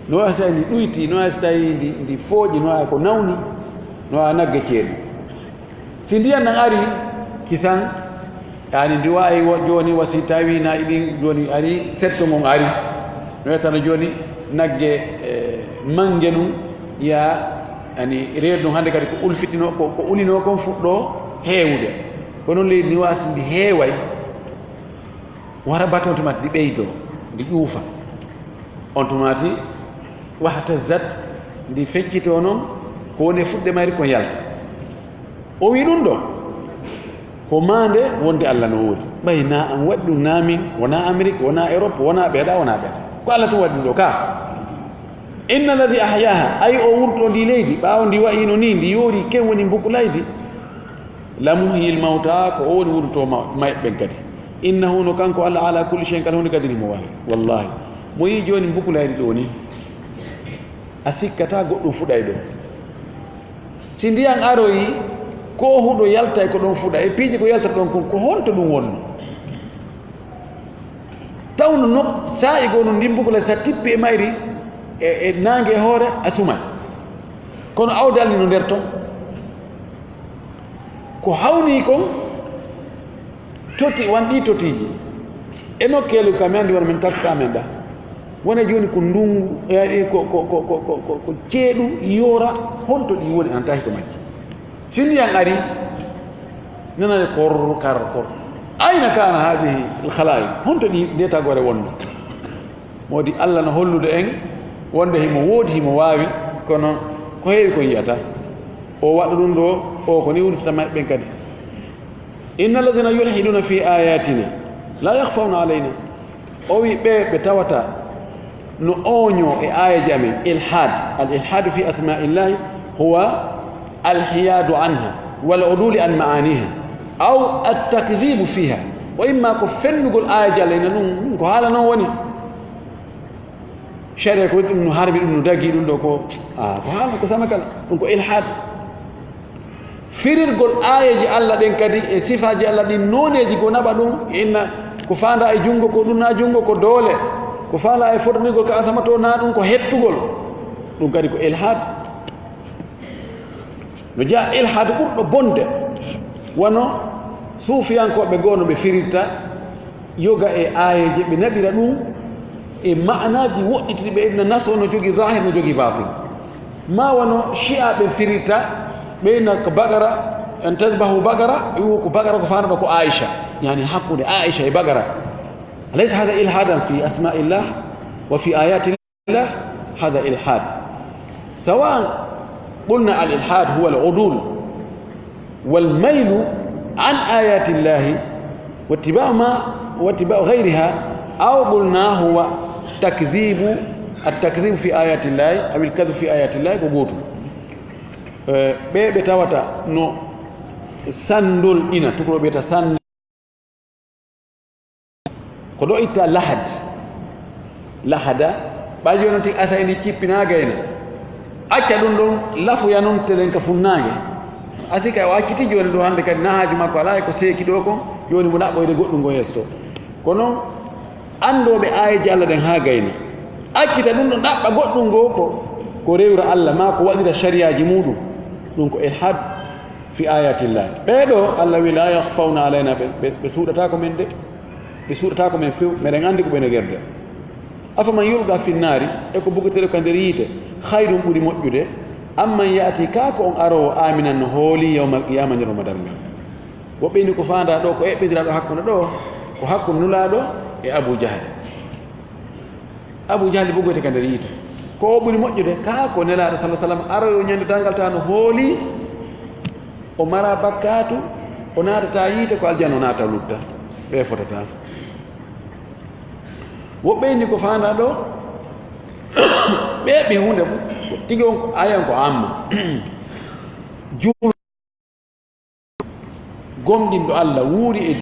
No waawi si tawi ndi ɗuyti, no waawi si tawi ndi, ndi fooƴi, no waawi ko nawni, no waawi nagge ceeɗu. Si ndiyan nan ari, kisan, yani ndi waawi wo-, jooni wa si tawi na iɗin jooni ari, setto ngon ari. No yettano jooni, Nagge, eh, mannge nun, yaa, ani, reedu ɗum hannde kadi ko ulfitinoo, ko, ko ulinoo kon fuɗɗoo heewude. Ko noon leydi ndi waasi ndi heeway, wara bati on tuma ndi ɓeydoo, ndi ƴuufa. On tuma ti wahtazzat, ndi feccitoo noon, ko woni e fuɗde mayri kon yalta. O wi ɗum ɗo, ko maande wonde Alla no woodi. Ɓay na an waɗi ɗum, na min, wona Amerik, wona Erop, wona ɓeeɗa, wona ɓeeɗa. Ko Alla tun waɗi ɗum ɗo ka. Inna alladi ahyaha, ay o wurto ndi leydi, ɓaawo ndi wa'ino ni, ndi yoori, ken woni mbukulaydi. La muhyil mawta, ko o woni wurto ma-, mayɓe ɓen kadi. Innahu, no kanko Alla, ala kulli shay'in, kala hunde kadi himo waawi. Wallahi, mo yii jooni mbukulaydi ɗo ni, a sikkata goɗɗum fuɗay ɗo. Si ndiyan aroyi, ko huɗo yaltay ko ɗon fuɗa, e piiji ko yaltata ɗon kon, ko honto ɗum wonno? Tawno nok-, saa'i goo no ndimbugol sa tippi e mayri, e, e naange e hoore, a sumay. Kono awdi Alla no nder ton. Ko hawni kon, toti, wan ɗi totiiji. E nokkeeli ka men anndi wona men tafta men ɗa. Wona jooni ko ndungu, e, e, ko, ko ceeɗu yoora, honto ɗi woni, an tahi to majji. Si ndiyan ari, nanane kor, kar, kor. Ayna kana hadihi al khalaiq? Honto ɗi, nde tagore wonno? Moodi Alla no hollude en wonde himo woodi, himo waawi, kono ko heewi ko yi'ata. O waɗa ɗum ɗo, o ko ni wurtata mayɓe ɓen kadi. Inna alladhina yulhiduna fi ayatina la yakhfawna alayna. O wi ɓe, ɓe tawata no ooñoo e aayeeji amen. Ilhad, al ilhadu fi asma'illahi huwa alhiyadu anha wal uduli an ma'aniha aw at takdhibu fiha. Wa imma ko fennugol aayeeji Alla, ina ɗum, ɗum ko haala noon woni. Sharia ko ɗum no harmi, ɗum no dagi, ɗum ɗo ko, ah, ko haala ko sama kala. Ɗum ko ilhad. Firirgol aayeeji Alla ɗen kadi e sifaaji Alla ɗin nooneeji goo naɓa ɗum, inna ko faandaa e junngo, ko ɗum naa junngo, ko doole, ko faandaa e fotanirgol ka asama to naa ɗum, ko hettugol. Ɗum kadi ko ilhad. No jeyaa ilhad ɓurɗo bonde, wano suufiyankooɓe goo no ɓe firirta yoga e aayeeje, ɓe naɓira ɗum e ma'anaaji woɗɗitiiɗi, ɓe inna nas o no jogii zahir, no jogii batin. Ma wano shi'a ɓe firirta, ɓe inna ko bagara, an tadhbahu bagara, ɓe wi'u ko bagara ko faanata ko Aisha, yani hakkunde Aisha e bagara. Alaysa hadha ilhadan fi asma'illah wa fi ayatillah? Hadha ilhad. Sawa qulna al ilhad huwa al udul wal maylu an ayatillahi wa ittiba'u ma, wa ittiba'u ghayriha, aw qulna huwa takdhibu, at takdhibu fi ayatillahi aw al kadhbu fi ayatillahi, ko gootum. Eh, ɓe, ɓe tawata no sanndol ina, tukuloo ɓe ta sanndol. Ko ɗo itta lahad. Lahada, ɓay jooni tigi asay ndi cippinaa gayna. Acca ɗum ɗon, lafoya non telen ka funnaange. Asika o acciti jooni ɗo hannde kadi, na haaju makko alaa e ko seeki ɗo kon, jooni mo ɗaɓɓoyde goɗɗum ngon yeeso. Ko non, anndooɓe aayeeje Alla ɗen haa gayna. Accita ɗum ɗon, ɗaɓɓa goɗɗum ngoo ko, ko rewra Alla, maa ko waɗira sariyaaji muuɗum. Ɗum ko ilhad fi ayatillah. Ɓee ɗoo, Alla wi, "La yakhfawna alayna," ɓe, ɓe, ɓe suuɗataako men de. Ɓe suuɗataako men few, meɗen anndi ko ɓe no gerde. "Afaman yulqa fi nnaari," e ko bugeteeɗo ka nder yiite, "khayrun," ɓuri moƴƴude, "amman ya'ti," kaa ko on aroowo, "aaminan," no hooli, "yawmal qiyaama," ñalawma darngal. Woɓɓe inni ko faandaa ɗoo, ko eɓɓindiraaɗo hakkunde ɗoo, ko hakkunde Nulaaɗo e Abu Jahal. Abu Jahli bugoyte ka nder yiite. Ko o ɓuri moƴƴude, kaa ko Nelaaɗo, sallallaahu alayhi wa sallam, aroyo ñande darngal, ta no hooli, o mara bakkaatu, o naatata yiite, ko aljanna o naata lutta. Ɓe fotata. Woɓɓe inni ko faandaa ɗoo, ɓe ɓe huunde fof. Tigi on ko, ayan ko amma. Juul-, gomɗinɗo Alla wuuri e